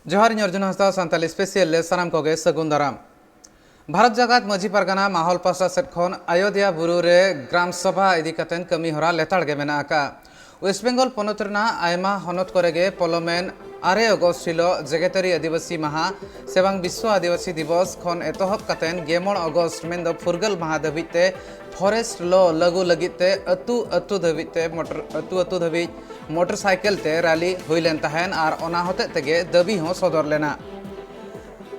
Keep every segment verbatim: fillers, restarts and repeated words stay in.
ᱡᱚᱦᱟᱨ, ᱤᱧ ᱚᱨᱡᱩᱱ ᱦᱟᱸᱥᱫᱟ, ᱥᱟᱱᱛᱟᱞᱤ ᱥᱯᱮᱥᱤᱭᱟᱞ ᱨᱮ ᱥᱟᱱᱟᱢ ᱠᱚᱜᱮ ᱥᱟᱹᱜᱩᱱ ᱫᱟᱨᱟᱢ᱾ ᱵᱷᱟᱨᱚᱛ ᱡᱟᱠᱟᱛ ᱢᱟᱹᱡᱷᱤ ᱯᱟᱨᱜᱟᱱᱟ ᱢᱟᱦᱚᱞ ᱯᱟᱥᱴᱟ ᱥᱮᱫ ᱠᱷᱚᱱ ᱟᱭᱳᱫᱷᱭᱟ ᱵᱩᱨᱩ ᱨᱮ ᱜᱨᱟᱢ ᱥᱚᱵᱷᱟ ᱤᱫᱤ ᱠᱟᱛᱮ ᱠᱟᱹᱢᱤ ᱦᱚᱨᱟ ᱞᱮᱛᱟᱲ ᱜᱮ ᱢᱮᱱᱟᱜ ᱟᱠᱟᱫᱼᱟ᱾ ᱳᱭᱮᱥᱴ ᱵᱮᱝᱜᱚᱞ ᱯᱚᱱᱚᱛ ᱨᱮᱱᱟᱜ ᱟᱭᱢᱟ ᱦᱚᱱᱚᱛ ᱠᱚᱨᱮ ᱜᱮ ᱯᱚᱞᱚᱢᱮᱱ ᱟᱨᱮ ᱚᱜᱚᱥᱴ ᱦᱤᱞᱳᱜ ᱡᱮᱜᱮᱛᱟᱹᱨᱤ ᱟᱹᱫᱤᱵᱟᱹᱥᱤ ᱢᱟᱦᱟ ᱥᱮ ᱵᱟᱝ ᱵᱤᱥᱥᱚ ᱟᱹᱫᱤᱵᱟᱹᱥᱤ ᱫᱤᱵᱚᱥ ᱠᱷᱚᱱ ᱮᱛᱚᱦᱚᱵ ᱠᱟᱛᱮ ᱜᱮᱞ ᱢᱚᱬᱮ ᱚᱜᱚᱥᱴ ᱢᱮᱱᱫᱚ ᱯᱷᱩᱨᱜᱟᱹᱞ ᱢᱟᱦᱟ ᱫᱷᱟᱹᱵᱤᱡ ᱛᱮ ᱯᱷᱚᱨᱮᱥᱴ ᱞᱚ ᱞᱟᱹᱜᱩ ᱞᱟᱹᱜᱤᱫ ᱛᱮ ᱟᱹᱛᱩ ᱟᱹᱛᱩ ᱫᱷᱟᱹᱵᱤᱡ ᱛᱮ ᱢᱚᱴᱚᱨ ᱟᱹᱛᱩ ᱟᱹᱛᱩ ᱫᱷᱟᱹᱵᱤᱡ ᱢᱚᱴᱚᱨ ᱥᱟᱭᱠᱮᱞ ᱛᱮ ᱨᱟᱞᱤ ᱦᱩᱭ ᱞᱮᱱ ᱛᱟᱦᱮᱸᱱ ᱟᱨ ᱚᱱᱟ ᱦᱚᱛᱮᱡ ᱛᱮᱜᱮ ᱫᱟᱹᱵᱤ ᱦᱚᱸ ᱥᱚᱫᱚᱨ ᱞᱮᱱᱟ᱾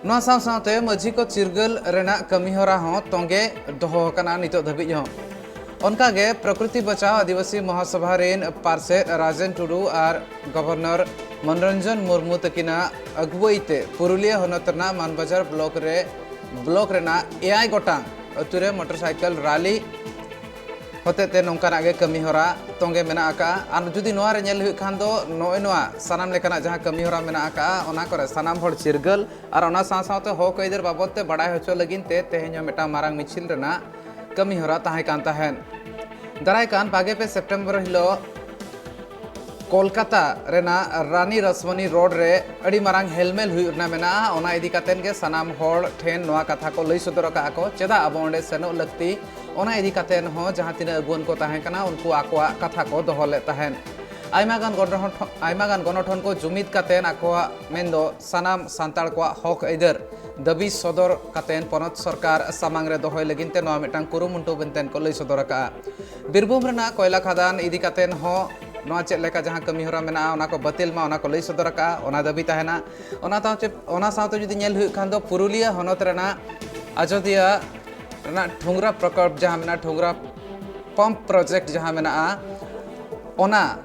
ᱱᱚᱣᱟ ᱥᱟᱶ ᱥᱟᱶᱛᱮ ᱢᱟᱹᱡᱷᱤ ᱠᱚ ᱪᱤᱨᱜᱟᱹᱞ ᱨᱮᱱᱟᱜ ᱠᱟᱹᱢᱤ ᱦᱚᱨᱟ ᱦᱚᱸ ᱛᱚᱸᱜᱮ ᱫᱚᱦᱚ ᱟᱠᱟᱱᱟ ᱱᱤᱛᱚᱜ ᱫᱷᱟᱹᱵᱤᱡ ᱦᱚᱸ᱾ ᱚᱱᱠᱟᱜᱮ ᱯᱨᱚᱠᱨᱤᱛᱤ ᱵᱟᱪᱟᱣ ᱟᱹᱫᱤᱵᱟᱹᱥᱤ ᱢᱚᱦᱟᱥᱚᱵᱷᱟ ᱨᱮᱱ ᱯᱟᱨᱥᱮᱛ ᱨᱟᱡᱮᱱ ᱴᱩᱰᱩ ᱟᱨ ᱜᱚᱵᱷᱚᱨᱱᱚᱨ ᱢᱚᱱᱳᱨᱚᱧᱡᱚᱱ ᱢᱩᱨᱢᱩ ᱛᱟᱹᱠᱤᱱᱟᱜ ᱟᱹᱜᱩᱣᱟᱹᱭ ᱛᱮ ᱯᱩᱨᱩᱞᱤᱭᱟᱹ ᱦᱚᱱᱚᱛ ᱨᱮᱱᱟᱜ ᱢᱟᱱᱵᱟᱡᱟᱨ ᱵᱞᱚᱠ ᱨᱮ ᱵᱞᱚᱠ ᱨᱮᱱᱟᱜ ᱮᱭᱟᱭ ᱜᱚᱴᱟᱝ ᱟᱹᱛᱩ ᱨᱮ ᱢᱚᱴᱚᱨ ᱥᱟᱭᱠᱮᱞ ᱨᱟᱞᱤ ᱦᱚᱛᱮᱛᱮ ᱱᱚᱝᱠᱟᱱᱟᱜ ᱜᱮ ᱠᱟᱹᱢᱤ ᱦᱚᱨᱟ ᱛᱚᱸᱜᱮ ᱢᱮᱱᱟᱜ ᱟᱠᱟᱫᱼᱟ᱾ ᱟᱨ ᱡᱩᱫᱤ ᱱᱚᱣᱟ ᱨᱮ ᱧᱮᱞ ᱦᱩᱭᱩᱜ ᱠᱷᱟᱱ ᱫᱚ ᱱᱚᱜᱼᱚᱭ ᱱᱚᱣᱟ ᱥᱟᱱᱟᱢ ᱞᱮᱠᱟᱱᱟᱜ ᱡᱟᱦᱟᱸ ᱠᱟᱹᱢᱤ ᱦᱚᱨᱟ ᱢᱮᱱᱟᱜ ᱟᱠᱟᱫᱼᱟ, ᱚᱱᱟ ᱠᱚᱨᱮ ᱥᱟᱱᱟᱢ ᱦᱚᱲ ᱪᱤᱨᱜᱟᱹᱞ ᱟᱨ ᱚᱱᱟ ᱥᱟᱶ ᱥᱟᱶᱛᱮ ᱦᱚᱠ ᱟᱹᱭᱫᱟᱹᱨ ᱵᱟᱵᱚᱫ ᱛᱮ ᱵᱟᱲᱟᱭ ᱦᱚᱪᱚ ᱞᱟᱹᱜᱤᱫ ᱛᱮ ᱛᱮᱦᱮᱧ ᱦᱚᱸ ᱢᱤᱫᱴᱟᱝ ᱢᱟᱨᱟᱝ ᱢᱤᱪᱷᱤᱞ ᱨᱮᱱᱟᱜ ᱠᱟᱹᱢᱤ ᱦᱚᱨᱟ ᱛᱟᱦᱮᱸ ᱠᱟᱱ ᱛᱟᱦᱮᱸᱫ᱾ ᱫᱟᱨᱟᱭ ᱠᱟᱱ ᱵᱟᱜᱮ ᱯᱮ ᱥᱮᱯᱴᱮᱢᱵᱚᱨ ᱦᱤᱞᱳᱜ ᱠᱳᱞᱠᱟᱛᱟ ᱨᱮᱱᱟᱜ ᱨᱟᱱᱤ ᱨᱟᱥᱢᱚᱱᱤ ᱨᱳᱰ ᱨᱮ ᱟᱹᱰᱤ ᱢᱟᱨᱟᱝ ᱦᱮᱞᱢᱮᱞ ᱦᱩᱭᱩᱜ ᱨᱮᱱᱟᱜ ᱢᱮᱱᱟᱜᱼᱟ᱾ ᱚᱱᱟ ᱤᱫᱤ ᱠᱟᱛᱮᱫ ᱜᱮ ᱥᱟᱱᱟᱢ ᱦᱚᱲ ᱴᱷᱮᱱ ᱱᱚᱣᱟ ᱠᱟᱛᱷᱟ ᱠᱚ ᱞᱟᱹᱭ ᱥᱚᱫᱚᱨ ᱟᱠᱟᱫᱼᱟ ᱠᱚ, ᱪᱮᱫᱟᱜ ᱟᱵᱚ ᱚᱸᱰᱮ ᱥᱮᱱᱚᱜ ᱞᱟᱹᱠᱛᱤ, ᱚᱱᱟ ᱤᱫᱤ ᱠᱟᱛᱮᱫ ᱦᱚᱸ ᱡᱟᱦᱟᱸ ᱛᱤᱱᱟᱹᱜ ᱟᱹᱜᱩᱣᱟᱹᱱ ᱠᱚ ᱛᱟᱦᱮᱸ ᱠᱟᱱᱟ, ᱩᱱᱠᱩ ᱟᱠᱚᱣᱟᱜ ᱠᱟᱛᱷᱟ ᱠᱚ ᱫᱚᱦᱚ ᱞᱮᱫ ᱛᱟᱦᱮᱸᱫ᱾ ᱟᱭᱢᱟ ᱜᱟᱱ ᱜᱚᱱᱚᱴᱷᱚᱱ, ᱟᱭᱢᱟ ᱜᱟᱱ ᱜᱚᱱᱚᱴᱷᱚᱱ ᱠᱚ ᱡᱩᱢᱤᱫ ᱠᱟᱛᱮᱫ ᱟᱠᱚᱣᱟᱜ ᱢᱮᱱᱫᱚ ᱥᱟᱱᱟᱢ ᱥᱟᱱᱛᱟᱲ ᱠᱚᱣᱟᱜ ᱦᱚᱠ ᱟᱹᱭᱫᱟᱹᱨ ᱫᱟᱹᱵᱤ ᱥᱚᱫᱚᱨ ᱠᱟᱛᱮᱫ ᱯᱚᱱᱚᱛ ᱥᱚᱨᱠᱟᱨ ᱥᱟᱢᱟᱝ ᱨᱮ ᱫᱚᱦᱚᱭ ᱞᱟᱹᱜᱤᱫ ᱛᱮ ᱱᱚᱣᱟ ᱢᱤᱫᱴᱟᱝ ᱠᱩᱨᱩᱢᱩᱴᱩ ᱢᱮᱱᱛᱮ ᱠᱚ ᱞᱟᱹᱭ ᱥᱚᱫᱚᱨ ᱟᱠᱟᱫᱼᱟ᱾ ᱵᱤᱨᱵᱷᱩᱢ ᱨᱮᱱᱟᱜ ᱠᱚᱭᱞᱟ ᱠᱷᱟᱫᱟᱱ ᱤᱫᱤ ᱠᱟᱛᱮᱫ ᱦᱚᱸ ᱱᱚᱣᱟ ᱪᱮᱫ ᱞᱮᱠᱟ ᱡᱟᱦᱟᱸ ᱠᱟᱹᱢᱤ ᱦᱚᱨᱟ ᱢᱮᱱᱟᱜᱼᱟ, ᱚᱱᱟ ᱠᱚ ᱵᱟᱹᱛᱤᱞ ᱢᱟ, ᱚᱱᱟ ᱠᱚ ᱞᱟᱹᱭ ᱥᱚᱫᱚᱨ ᱟᱠᱟᱫᱼᱟ, ᱚᱱᱟ ᱫᱟᱹᱵᱤ ᱛᱟᱦᱮᱱᱟ᱾ ᱚᱱᱟ ᱥᱟᱶᱛᱮ, ᱚᱱᱟ ᱥᱟᱶᱛᱮ ᱡᱩᱫᱤ ᱧᱮᱞ ᱦᱩᱭᱩᱜ ᱠᱷᱟᱱ ᱫᱚ ᱯᱩᱨᱩᱞᱤᱭᱟᱹ ᱦᱚᱱᱚᱛ ᱨᱮᱱᱟᱜ ᱟᱡᱚᱫᱤᱭᱟᱹ ᱨᱮᱱᱟᱜ ᱴᱷᱩᱝᱨᱟ ᱯᱨᱚᱠᱚᱞᱯ ᱡᱟᱦᱟᱸ ᱢᱮᱱᱟᱜᱼᱟ, ᱴᱷᱩᱝᱨᱟ ᱯᱟᱢᱯ ᱯᱨᱚᱡᱮᱠᱴ ᱡᱟᱦᱟᱸ ᱢᱮᱱᱟᱜᱼᱟ, ᱚᱱᱟ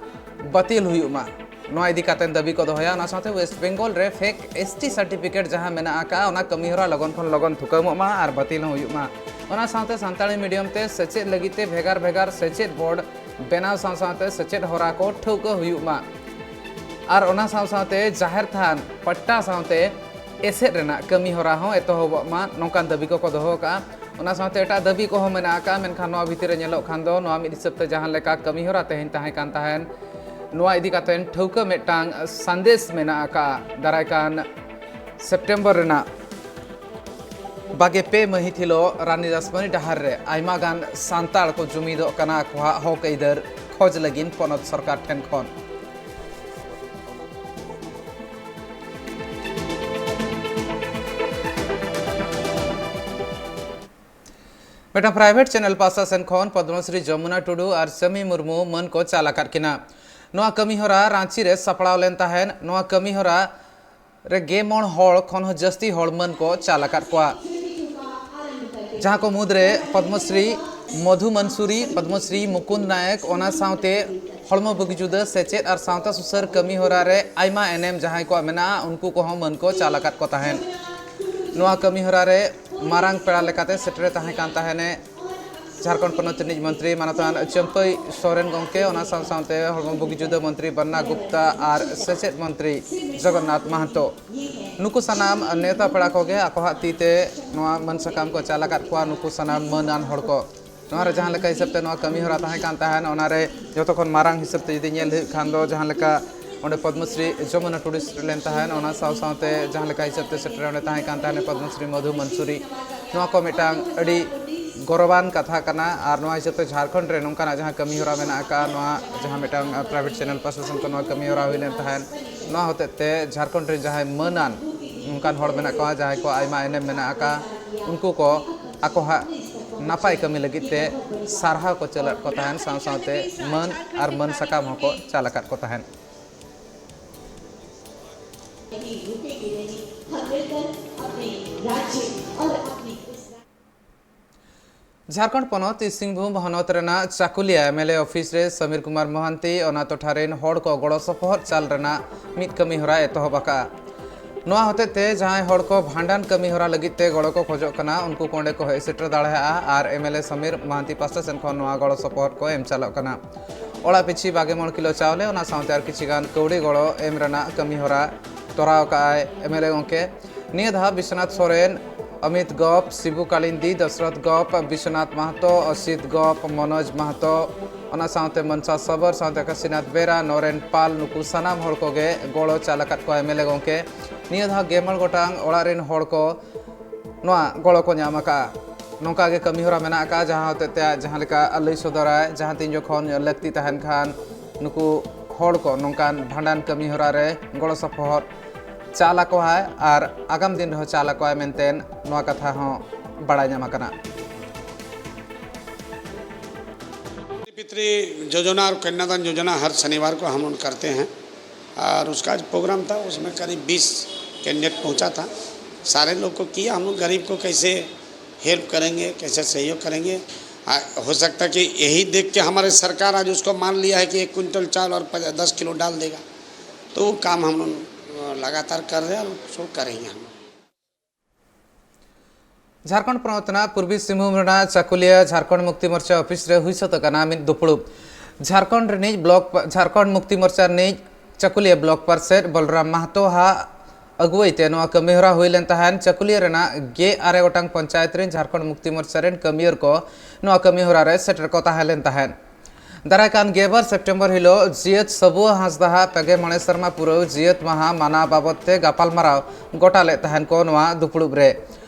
ᱵᱟᱹᱛᱤᱞ ᱦᱩᱭᱩᱜ ᱢᱟ, ᱱᱚᱣᱟ ᱤᱫᱤ ᱠᱟᱛᱮ ᱫᱟᱹᱵᱤ ᱠᱚ ᱫᱚᱦᱚᱭᱟ᱾ ᱚᱱᱟ ᱥᱟᱶᱛᱮ ᱳᱭᱮᱥᱴ ᱵᱮᱝᱜᱚᱞ ᱨᱮ ᱯᱷᱮᱠ ᱮᱥ ᱴᱤ ᱥᱟᱨᱴᱤᱯᱷᱤᱠᱮᱴ ᱡᱟᱦᱟᱸ ᱢᱮᱱᱟᱜ ᱟᱠᱟᱫᱼᱟ, ᱚᱱᱟ ᱠᱟᱹᱢᱤ ᱦᱚᱨᱟ ᱞᱚᱜᱚᱱ ᱠᱷᱚᱱ ᱞᱚᱜᱚᱱ ᱛᱷᱩᱠᱟᱹᱢᱚᱜ ᱢᱟ ᱟᱨ ᱵᱟᱹᱛᱤᱞ ᱦᱚᱸ ᱦᱩᱭᱩᱜ ᱢᱟ᱾ ᱚᱱᱟ ᱥᱟᱶᱛᱮ ᱥᱟᱱᱛᱟᱲᱤ ᱢᱤᱰᱤᱭᱟᱢ ᱛᱮ ᱥᱮᱪᱮᱫ ᱞᱟᱹᱜᱤᱫ ᱛᱮ ᱵᱷᱮᱜᱟᱨ ᱵᱷᱮᱜᱟᱨ ᱥᱮᱪᱮᱫ ᱵᱳᱨᱰ ᱵᱮᱱᱟᱣ ᱥᱟᱶ ᱥᱟᱶᱛᱮ ᱥᱮᱪᱮᱫ ᱦᱚᱨᱟ ᱠᱚ ᱴᱷᱟᱹᱣᱠᱟᱹ ᱦᱩᱭᱩᱜ ᱢᱟ᱾ ᱟᱨ ᱚᱱᱟ ᱥᱟᱶ ᱥᱟᱶᱛᱮ ᱡᱟᱦᱮᱨ ᱛᱷᱟᱱ ᱯᱟᱴᱴᱟ ᱥᱟᱶᱛᱮ ᱮᱥᱮᱫ ᱨᱮᱱᱟᱜ ᱠᱟᱹᱢᱤ ᱦᱚᱨᱟ ᱦᱚᱸ ᱮᱛᱚᱦᱚᱵᱚᱜ ᱢᱟ, ᱱᱚᱝᱠᱟᱱ ᱫᱟᱹᱵᱤ ᱠᱚᱠᱚ ᱫᱚᱦᱚ ᱟᱠᱟᱫᱼᱟ᱾ ᱚᱱᱟ ᱥᱟᱶᱛᱮ ᱮᱴᱟᱜ ᱫᱟᱹᱵᱤ ᱠᱚᱦᱚᱸ ᱢᱮᱱᱟᱜ ᱟᱠᱟᱫᱼᱟ, ᱢᱮᱱᱠᱷᱟᱱ ᱱᱚᱣᱟ ᱵᱷᱤᱛᱤᱨ ᱨᱮ ᱧᱮᱞᱚᱜ ᱠᱷᱟᱱ ᱫᱚ ᱱᱚᱣᱟ ᱢᱤᱫ ᱦᱤᱥᱟᱹᱵ ᱛᱮ ᱡᱟᱦᱟᱸ ᱞᱮᱠᱟ ᱠᱟᱹᱢᱤ ᱦᱚᱨᱟ ᱛᱮᱦᱮᱧ ᱛᱟᱦᱮᱸ ᱠᱟᱱ ᱛᱟᱦᱮᱸᱱ, ᱱᱚᱣᱟ ᱤᱫᱤ ᱠᱟᱛᱮ ᱴᱷᱟᱹᱣᱠᱟᱹ ᱢᱤᱫᱴᱟᱝ ᱥᱟᱸᱫᱮᱥ ᱢᱮᱱᱟᱜ ᱟᱠᱟᱫᱼᱟ᱾ ᱫᱟᱨᱟᱭ ᱠᱟᱱ ᱥᱮᱯᱴᱮᱢᱵᱚᱨ ᱨᱮᱱᱟᱜ ᱵᱟᱜᱮ ᱯᱮ ᱢᱟᱹᱦᱤᱛ ᱦᱤᱞᱳᱜ ᱨᱟᱱᱤ ᱨᱟᱥᱢᱟᱱᱤ ᱰᱟᱦᱟᱨ ᱨᱮ ᱟᱭᱢᱟ ᱜᱟᱱ ᱥᱟᱱᱛᱟᱲ ᱠᱚ ᱡᱩᱢᱤᱫᱚᱜ ᱠᱟᱱᱟ ᱟᱠᱚᱣᱟᱜ ᱦᱚᱠ ᱟᱹᱭᱫᱟᱹᱨ ᱠᱷᱚᱡᱽ ᱞᱟᱹᱜᱤᱫ ᱯᱚᱱᱚᱛ ᱥᱚᱨᱠᱟᱨ ᱴᱷᱮᱱ ᱠᱷᱚᱱ᱾ ᱢᱤᱫᱴᱟᱝ ᱯᱨᱟᱭᱵᱷᱮᱴ ᱪᱮᱱᱮᱞ ᱯᱟᱥᱴᱟ ᱥᱮᱱ ᱠᱷᱚᱱ ᱯᱚᱫᱽᱢᱚᱥᱨᱤ ᱡᱚᱢᱩᱱᱟ ᱴᱩᱰᱩ ᱟᱨ ᱥᱟᱢᱤ ᱢᱩᱨᱢᱩ ᱢᱟᱹᱱ ᱠᱚ ᱪᱟᱞ ᱟᱠᱟᱫ ᱠᱤᱱᱟ᱾ ᱱᱚᱣᱟ ᱠᱟᱹᱢᱤ ᱦᱚᱨᱟ ᱨᱟᱸᱪᱤ ᱨᱮ ᱥᱟᱯᱲᱟᱣ ᱞᱮᱱ ᱛᱟᱦᱮᱸᱫ᱾ ᱱᱚᱣᱟ ᱠᱟᱹᱢᱤ ᱦᱚᱨᱟ ᱨᱮ ᱜᱮ ᱢᱚᱬ ᱦᱚᱲ ᱠᱷᱚᱱ ᱦᱚᱸ ᱡᱟᱹᱥᱛᱤ ᱦᱚᱲ ᱢᱟᱹᱱ ᱠᱚ ᱪᱟᱞ ᱟᱠᱟᱫ ᱠᱚᱣᱟ, ᱡᱟᱦᱟᱸ ᱠᱚ ᱢᱩᱫᱽᱨᱮ ᱯᱚᱫᱽᱢᱚᱥᱨᱤ ᱢᱚᱫᱷᱩ ᱢᱟᱱᱥᱩᱨᱤ, ᱯᱚᱫᱽᱢᱚᱥᱨᱤ ᱢᱩᱠᱩᱱᱫ ᱱᱟᱭᱮᱠ, ᱚᱱᱟ ᱥᱟᱶᱛᱮ ᱦᱚᱲᱢᱚ ᱵᱩᱜᱤ ᱡᱩᱫᱟᱹ ᱥᱮᱪᱮᱫ ᱟᱨ ᱥᱟᱶᱛᱟ ᱥᱩᱥᱟᱹᱨ ᱠᱟᱹᱢᱤ ᱦᱚᱨᱟ ᱨᱮ ᱟᱭᱢᱟ ᱮᱱᱮᱢ ᱡᱟᱦᱟᱸᱭ ᱠᱚᱣᱟᱜ ᱢᱮᱱᱟᱜᱼᱟ, ᱩᱱᱠᱩ ᱠᱚᱦᱚᱸ ᱢᱟᱹᱱ ᱠᱚ ᱪᱟᱞ ᱟᱠᱟᱫ ᱠᱚ ᱛᱟᱦᱮᱸᱫ᱾ ᱱᱚᱣᱟ ᱠᱟᱹᱢᱤ ᱦᱚᱨᱟ ᱨᱮ ᱢᱟᱨᱟᱝ ᱯᱮᱲᱟ ᱞᱮᱠᱟᱛᱮ ᱥᱮᱴᱮᱨ ᱛᱟᱦᱮᱸ ᱠᱟᱱ ᱛᱟᱦᱮᱸᱱᱮ ᱡᱷᱟᱲᱠᱷᱚᱸᱰ ᱯᱚᱱᱚᱛ ᱨᱤᱱᱤᱡ ᱢᱚᱱᱛᱨᱤ ᱢᱟᱱᱚᱛᱟᱱ ᱪᱟᱹᱢᱯᱟᱹᱭ ᱥᱚᱨᱮᱱ ᱜᱚᱢᱠᱮ, ᱚᱱᱟ ᱥᱟᱶ ᱥᱟᱶᱛᱮ ᱦᱚᱲᱢᱚ ᱵᱩᱜᱤ ᱡᱩᱫᱟᱹ ᱢᱚᱱᱛᱨᱤ ᱵᱟᱱᱱᱟ ᱜᱩᱯᱛᱟ ᱟᱨ ᱥᱮᱪᱮᱫ ᱢᱚᱱᱛᱨᱤ ᱡᱚᱜᱚᱱᱱᱟᱛᱷ ᱢᱟᱦᱟᱱᱛᱚ᱾ ᱱᱩᱠᱩ ᱥᱟᱱᱟᱢ ᱱᱮᱣᱛᱟ ᱯᱮᱲᱟ ᱠᱚᱜᱮ ᱟᱠᱚᱣᱟᱜ ᱛᱤ ᱛᱮ ᱱᱚᱣᱟ ᱢᱟᱹᱱ ᱥᱟᱠᱟᱢ ᱠᱚ ᱪᱟᱞ ᱟᱠᱟᱫ ᱠᱚᱣᱟ᱾ ᱱᱩᱠᱩ ᱥᱟᱱᱟᱢ ᱢᱟᱹᱱᱟᱱ ᱦᱚᱲ ᱠᱚ, ᱱᱚᱣᱟ ᱨᱮ ᱡᱟᱦᱟᱸ ᱞᱮᱠᱟ ᱦᱤᱥᱟᱹᱵ ᱛᱮ ᱱᱚᱣᱟ ᱠᱟᱹᱢᱤ ᱦᱚᱨᱟ ᱛᱟᱦᱮᱸ ᱠᱟᱱ ᱛᱟᱦᱮᱸᱱ, ᱚᱱᱟ ᱨᱮ ᱡᱚᱛᱚ ᱠᱷᱚᱱ ᱢᱟᱨᱟᱝ ᱦᱤᱥᱟᱹᱵ ᱛᱮ ᱡᱩᱫᱤ ᱧᱮᱞ ᱦᱩᱭᱩᱜ ᱠᱷᱟᱱ ᱫᱚ ᱡᱟᱦᱟᱸ ᱞᱮᱠᱟ ᱚᱸᱰᱮ ᱯᱚᱫᱽᱢᱚᱥᱨᱤ ᱡᱚᱢᱩᱱᱟ ᱴᱩᱰᱩ ᱥᱮᱴᱮᱨ ᱞᱮᱱ ᱛᱟᱦᱮᱸᱱ, ᱚᱱᱟ ᱥᱟᱶ ᱥᱟᱶᱛᱮ ᱡᱟᱦᱟᱸ ᱞᱮᱠᱟ ᱦᱤᱥᱟᱹᱵ ᱛᱮ ᱥᱮᱴᱮᱨ ᱚᱸᱰᱮ ᱛᱟᱦᱮᱸ ᱠᱟᱱ ᱛᱟᱦᱮᱸᱱ ᱯᱚᱫᱽᱢᱚᱥᱨᱤ ᱢᱚᱫᱷᱩ ᱢᱟᱱᱥᱩᱨᱤ, ᱱᱚᱣᱟ ᱠᱚ ᱢᱤᱫᱴᱟᱝ ᱟᱹᱰᱤ ᱜᱚᱨᱚᱵᱟᱱ ᱠᱟᱛᱷᱟ ᱠᱟᱱᱟ᱾ ᱟᱨ ᱱᱚᱣᱟ ᱦᱤᱥᱟᱹᱵ ᱛᱮ ᱡᱷᱟᱲᱠᱷᱚᱸᱰ ᱨᱮ ᱱᱚᱝᱠᱟᱱᱟᱜ ᱡᱟᱦᱟᱸ ᱠᱟᱹᱢᱤ ᱦᱚᱨᱟ ᱢᱮᱱᱟᱜ ᱟᱠᱟᱫᱼᱟ, ᱱᱚᱣᱟ ᱡᱟᱦᱟᱸ ᱢᱤᱫᱴᱟᱝ ᱯᱨᱟᱭᱵᱷᱮᱴ ᱪᱮᱱᱮᱞ ᱯᱟᱥᱴᱟ ᱥᱮᱱ ᱠᱷᱚᱱ ᱱᱚᱣᱟ ᱠᱟᱹᱢᱤ ᱦᱚᱨᱟ ᱦᱩᱭ ᱞᱮᱱ ᱛᱟᱦᱮᱸᱱ, ᱱᱚᱣᱟ ᱦᱚᱛᱮᱡ ᱛᱮ ᱡᱷᱟᱲᱠᱷᱚᱸᱰ ᱨᱮ ᱡᱟᱦᱟᱸᱭ ᱢᱟᱹᱱᱟᱱ ᱚᱱᱠᱟᱱ ᱦᱚᱲ ᱢᱮᱱᱟᱜ ᱠᱚᱣᱟ, ᱡᱟᱦᱟᱸᱭ ᱠᱚᱣᱟᱜ ᱟᱭᱢᱟ ᱮᱱᱮᱢ ᱢᱮᱱᱟᱜ ᱟᱠᱟᱫᱼᱟ, ᱩᱱᱠᱩ ᱠᱚ ᱟᱠᱚᱣᱟᱜ ᱱᱟᱯᱟᱭ ᱠᱟᱹᱢᱤ ᱞᱟᱹᱜᱤᱫ ᱛᱮ ᱥᱟᱨᱦᱟᱣ ᱠᱚ ᱪᱟᱞ ᱟᱠᱟᱫ ᱠᱚ ᱛᱟᱦᱮᱸᱱ, ᱥᱟᱶ ᱥᱟᱶᱛᱮ ᱢᱟᱹᱱ ᱟᱨ ᱢᱟᱹᱱ ᱥᱟᱠᱟᱢ ᱦᱚᱸᱠᱚ ᱪᱟᱞ ᱟᱠᱟᱫ ᱠᱚ ᱛᱟᱦᱮᱸᱱ᱾ ᱡᱷᱟᱲᱠᱷᱚᱸᱰ ᱯᱚᱱᱚᱛ ᱥᱤᱝᱵᱷᱩᱢ ᱦᱚᱱᱚᱛ ᱨᱮᱱᱟᱜ ᱪᱟᱠᱩᱞᱤᱭᱟ ᱮᱢ ᱮᱞ ᱮ ᱚᱯᱷᱤᱥ ᱨᱮ ᱥᱚᱢᱤᱨ ᱠᱩᱢᱟᱨ ᱢᱚᱦᱟᱱᱛᱤ ᱚᱱᱟ ᱴᱚᱴᱷᱟ ᱨᱮᱱ ᱦᱚᱲ ᱠᱚ ᱜᱚᱲᱚ ᱥᱚᱯᱚᱦᱚᱫ ᱪᱟᱞ ᱨᱮᱱᱟᱜ ᱢᱤᱫ ᱠᱟᱹᱢᱤ ᱦᱚᱨᱟᱭ ᱮᱛᱚᱦᱚᱵ ᱟᱠᱟᱫᱼᱟ᱾ ᱱᱚᱣᱟ ᱦᱚᱛᱮᱡ ᱛᱮ ᱡᱟᱦᱟᱸᱭ ᱦᱚᱲ ᱠᱚ ᱵᱷᱟᱸᱰᱟᱱ ᱠᱟᱹᱢᱤ ᱦᱚᱨᱟ ᱞᱟᱹᱜᱤᱫ ᱛᱮ ᱜᱚᱲᱚ ᱠᱚ ᱠᱷᱚᱡᱚᱜ ᱠᱟᱱᱟ, ᱩᱱᱠᱩ ᱠᱚ ᱚᱸᱰᱮ ᱠᱚ ᱦᱮᱡ ᱥᱮᱴᱮᱨ ᱫᱟᱲᱮᱭᱟᱜᱼᱟ᱾ ᱟᱨ ᱮᱢ ᱮᱞ ᱮ ᱥᱚᱢᱤᱨ ᱢᱚᱦᱟᱱᱛᱤ ᱯᱟᱥᱴᱟ ᱥᱮᱱ ᱠᱷᱚᱱ ᱱᱚᱣᱟ ᱜᱚᱲᱚ ᱥᱚᱯᱚᱦᱚᱫ ᱠᱚ ᱮᱢ ᱪᱟᱞᱚᱜ ᱠᱟᱱᱟ᱾ ᱚᱲᱟᱜ ᱯᱤᱪᱷᱤ ᱵᱟᱜᱮ ᱢᱚᱬ ᱠᱤᱞᱳ ᱪᱟᱣᱞᱮ, ᱚᱱᱟ ᱥᱟᱶᱛᱮ ᱟᱨ ᱠᱤᱪᱷᱤ ᱜᱟᱱ ᱠᱟᱹᱣᱰᱤ ᱜᱚᱲᱚ ᱮᱢ ᱨᱮᱱᱟᱜ ᱠᱟᱹᱢᱤ ᱦᱚᱨᱟ ᱛᱚᱨᱟᱣ ᱠᱟᱜᱼᱟᱭ ᱮᱢ ᱮᱞ ᱮ ᱜᱚᱢᱠᱮ᱾ ᱱᱤᱭᱟᱹ ᱫᱷᱟᱣ ᱵᱤᱥᱥᱚᱱᱟᱛᱷ ᱥᱚᱨᱮᱱ ᱚᱢᱤᱛ ᱜᱚᱯ, ᱥᱤᱵᱩ ᱠᱟᱞᱤᱱᱫᱤ, ᱫᱚᱥᱨᱚᱛᱷ ᱜᱚᱯ, ᱵᱤᱥᱣᱚᱱᱟᱛᱷ ᱢᱟᱦᱟᱛᱚ, ᱚᱥᱤᱛ ᱜᱚᱯ, ᱢᱚᱱᱳᱡᱽ ᱢᱟᱦᱟᱛᱚ, ᱚᱱᱟ ᱥᱟᱶᱛᱮ ᱢᱚᱱᱥᱟ ᱥᱚᱵᱚᱨ, ᱥᱟᱶᱛᱮ ᱠᱟᱥᱤᱱᱟᱛᱷ ᱵᱮᱨᱟ, ᱱᱚᱨᱮᱱ ᱯᱟᱞ, ᱱᱩᱠᱩ ᱥᱟᱱᱟᱢ ᱦᱚᱲ ᱠᱚᱜᱮ ᱜᱚᱲᱚ ᱪᱟᱞ ᱟᱠᱟᱫ ᱠᱚᱣᱟ ᱮᱢ ᱮᱞ ᱮ ᱜᱚᱢᱠᱮ᱾ ᱱᱤᱭᱟᱹ ᱫᱷᱟᱣ ᱜᱮᱞ ᱢᱚᱬᱮ ᱜᱚᱴᱟᱝ ᱚᱲᱟᱜ ᱨᱮᱱ ᱦᱚᱲ ᱠᱚ ᱱᱚᱣᱟ ᱜᱚᱲᱚ ᱠᱚ ᱧᱟᱢ ᱟᱠᱟᱫᱼᱟ᱾ ᱱᱚᱝᱠᱟ ᱜᱮ ᱠᱟᱹᱢᱤ ᱦᱚᱨᱟ ᱢᱮᱱᱟᱜ ᱟᱠᱟᱫᱼᱟ, ᱡᱟᱦᱟᱸ ᱦᱚᱛᱮᱡ ᱛᱮ ᱟᱡ ᱡᱟᱦᱟᱸ ᱞᱮᱠᱟ ᱞᱟᱹᱭ ᱥᱚᱫᱚᱨᱟᱭ, ᱡᱟᱦᱟᱸ ᱛᱤᱱ ᱡᱚᱠᱷᱚᱱ ᱞᱟᱹᱠᱛᱤ ᱛᱟᱦᱮᱱ ᱠᱷᱟᱱ ᱱᱩᱠᱩ ᱦᱚᱲ ᱠᱚ ᱱᱚᱝᱠᱟᱱ ᱵᱷᱟᱸᱰᱟᱱ ᱠᱟᱹᱢᱤ ᱦᱚᱨᱟ ᱨᱮ ᱜᱚᱲᱚ ᱥᱚᱯᱚᱦᱚᱫ ᱪᱟᱞ ᱟᱠᱚᱣᱟᱭ ᱟᱨ ᱟᱜᱟᱢ ᱫᱤᱱ ᱨᱮᱦᱚᱸ ᱪᱟᱞ ᱟᱠᱚᱣᱟᱭ ᱢᱮᱱᱛᱮ ᱱᱚᱣᱟ ᱠᱟᱛᱷᱟ ᱦᱚᱸ ᱵᱟᱲᱟᱭ ᱧᱟᱢ ᱟᱠᱟᱱᱟ᱾ पितृ योजना और कन्यादान योजना हर शनिवार को हम लोग करते हैं और उसका आज प्रोग्राम था, उसमें करीब बीस कैंडिडेट पहुंचा था। सारे लोग को किया, हम लोग गरीब को कैसे हेल्प करेंगे, कैसे सहयोग करेंगे। आ, हो सकता है कि यही देख के हमारे सरकार आज उसको मान लिया है कि एक कुंटल चावल और पच- दस किलो डाल देगा, तो वो काम हम लोग लगातार कर रहे हैं और उसको करेंगे हम लोग। ᱡᱷᱟᱲᱠᱷᱚᱸᱰ ᱯᱚᱱᱚᱛ ᱨᱮᱱᱟᱜ ᱯᱩᱨᱵᱤ ᱥᱤᱝᱵᱷᱩᱢ ᱨᱮᱱᱟᱜ ᱪᱟᱠᱩᱞᱤᱭᱟᱹ ᱡᱷᱟᱲᱠᱷᱚᱸᱰ ᱢᱩᱠᱛᱤ ᱢᱳᱨᱪᱟ ᱚᱯᱷᱤᱥ ᱨᱮ ᱦᱩᱭ ᱥᱟᱹᱛ ᱟᱠᱟᱱᱟ ᱢᱤᱫ ᱫᱩᱯᱲᱩᱵ᱾ ᱡᱷᱟᱲᱠᱷᱚᱸᱰ ᱨᱤᱱᱤᱡ ᱵᱞᱚᱠ ᱯᱟ-, ᱡᱷᱟᱲᱠᱷᱚᱸᱰ ᱢᱩᱠᱛᱤ ᱢᱳᱨᱪᱟ ᱨᱤᱱᱤᱡ ᱪᱟᱠᱩᱞᱤᱭᱟᱹ ᱵᱞᱚᱠ ᱯᱟᱨᱥᱮᱛ ᱵᱚᱞᱨᱟᱢ ᱢᱟᱦᱛᱚ ᱦᱟᱜ ᱟᱹᱜᱩᱣᱟᱹᱭ ᱛᱮ ᱱᱚᱣᱟ ᱠᱟᱹᱢᱤ ᱦᱚᱨᱟ ᱦᱩᱭ ᱞᱮᱱ ᱛᱟᱦᱮᱸᱱ᱾ ᱪᱟᱠᱩᱞᱤᱭᱟᱹ ᱨᱮᱱᱟᱜ ᱜᱮᱞ ᱟᱨᱮ ᱜᱚᱴᱟᱝ ᱯᱚᱧᱪᱟᱭᱮᱛ ᱨᱮᱱ ᱡᱷᱟᱲᱠᱷᱚᱸᱰ ᱢᱩᱠᱛᱤ ᱢᱳᱨᱪᱟ ᱨᱮᱱ ᱠᱟᱹᱢᱤᱭᱟᱹᱨ ᱠᱚ ᱱᱚᱣᱟ ᱠᱟᱹᱢᱤ ᱦᱚᱨᱟ ᱨᱮ ᱥᱮᱴᱮᱨ ᱠᱚ ᱛᱟᱦᱮᱸ ᱞᱮᱱ ᱛᱟᱦᱮᱸᱫ᱾ ᱫᱟᱨᱟᱭ ᱠᱟᱱ ᱜᱮᱞᱵᱟᱨ ᱥᱮᱯᱴᱮᱢᱵᱚᱨ ᱦᱤᱞᱳᱜ ᱡᱤᱭᱟᱹᱛ ᱥᱟᱹᱵᱩᱣᱟᱹ ᱦᱟᱸᱥᱫᱟ ᱦᱟᱜ ᱯᱮᱜᱮ ᱢᱚᱬᱮ ᱥᱮᱨᱢᱟ ᱯᱩᱨᱟᱹᱣ ᱡᱤᱭᱟᱹᱛ ᱢᱟᱦᱟ ᱢᱟᱱᱟᱣ ᱵᱟᱵᱚᱫ ᱛᱮ ᱜᱟᱯᱟᱞᱢᱟᱨᱟᱣ ᱜᱚᱴᱟ ᱞᱮᱫ ᱛᱟᱦᱮᱸᱱ ᱠᱚ ᱱᱚᱣᱟ ᱫᱩᱯᱲᱩᱵ ᱨᱮ᱾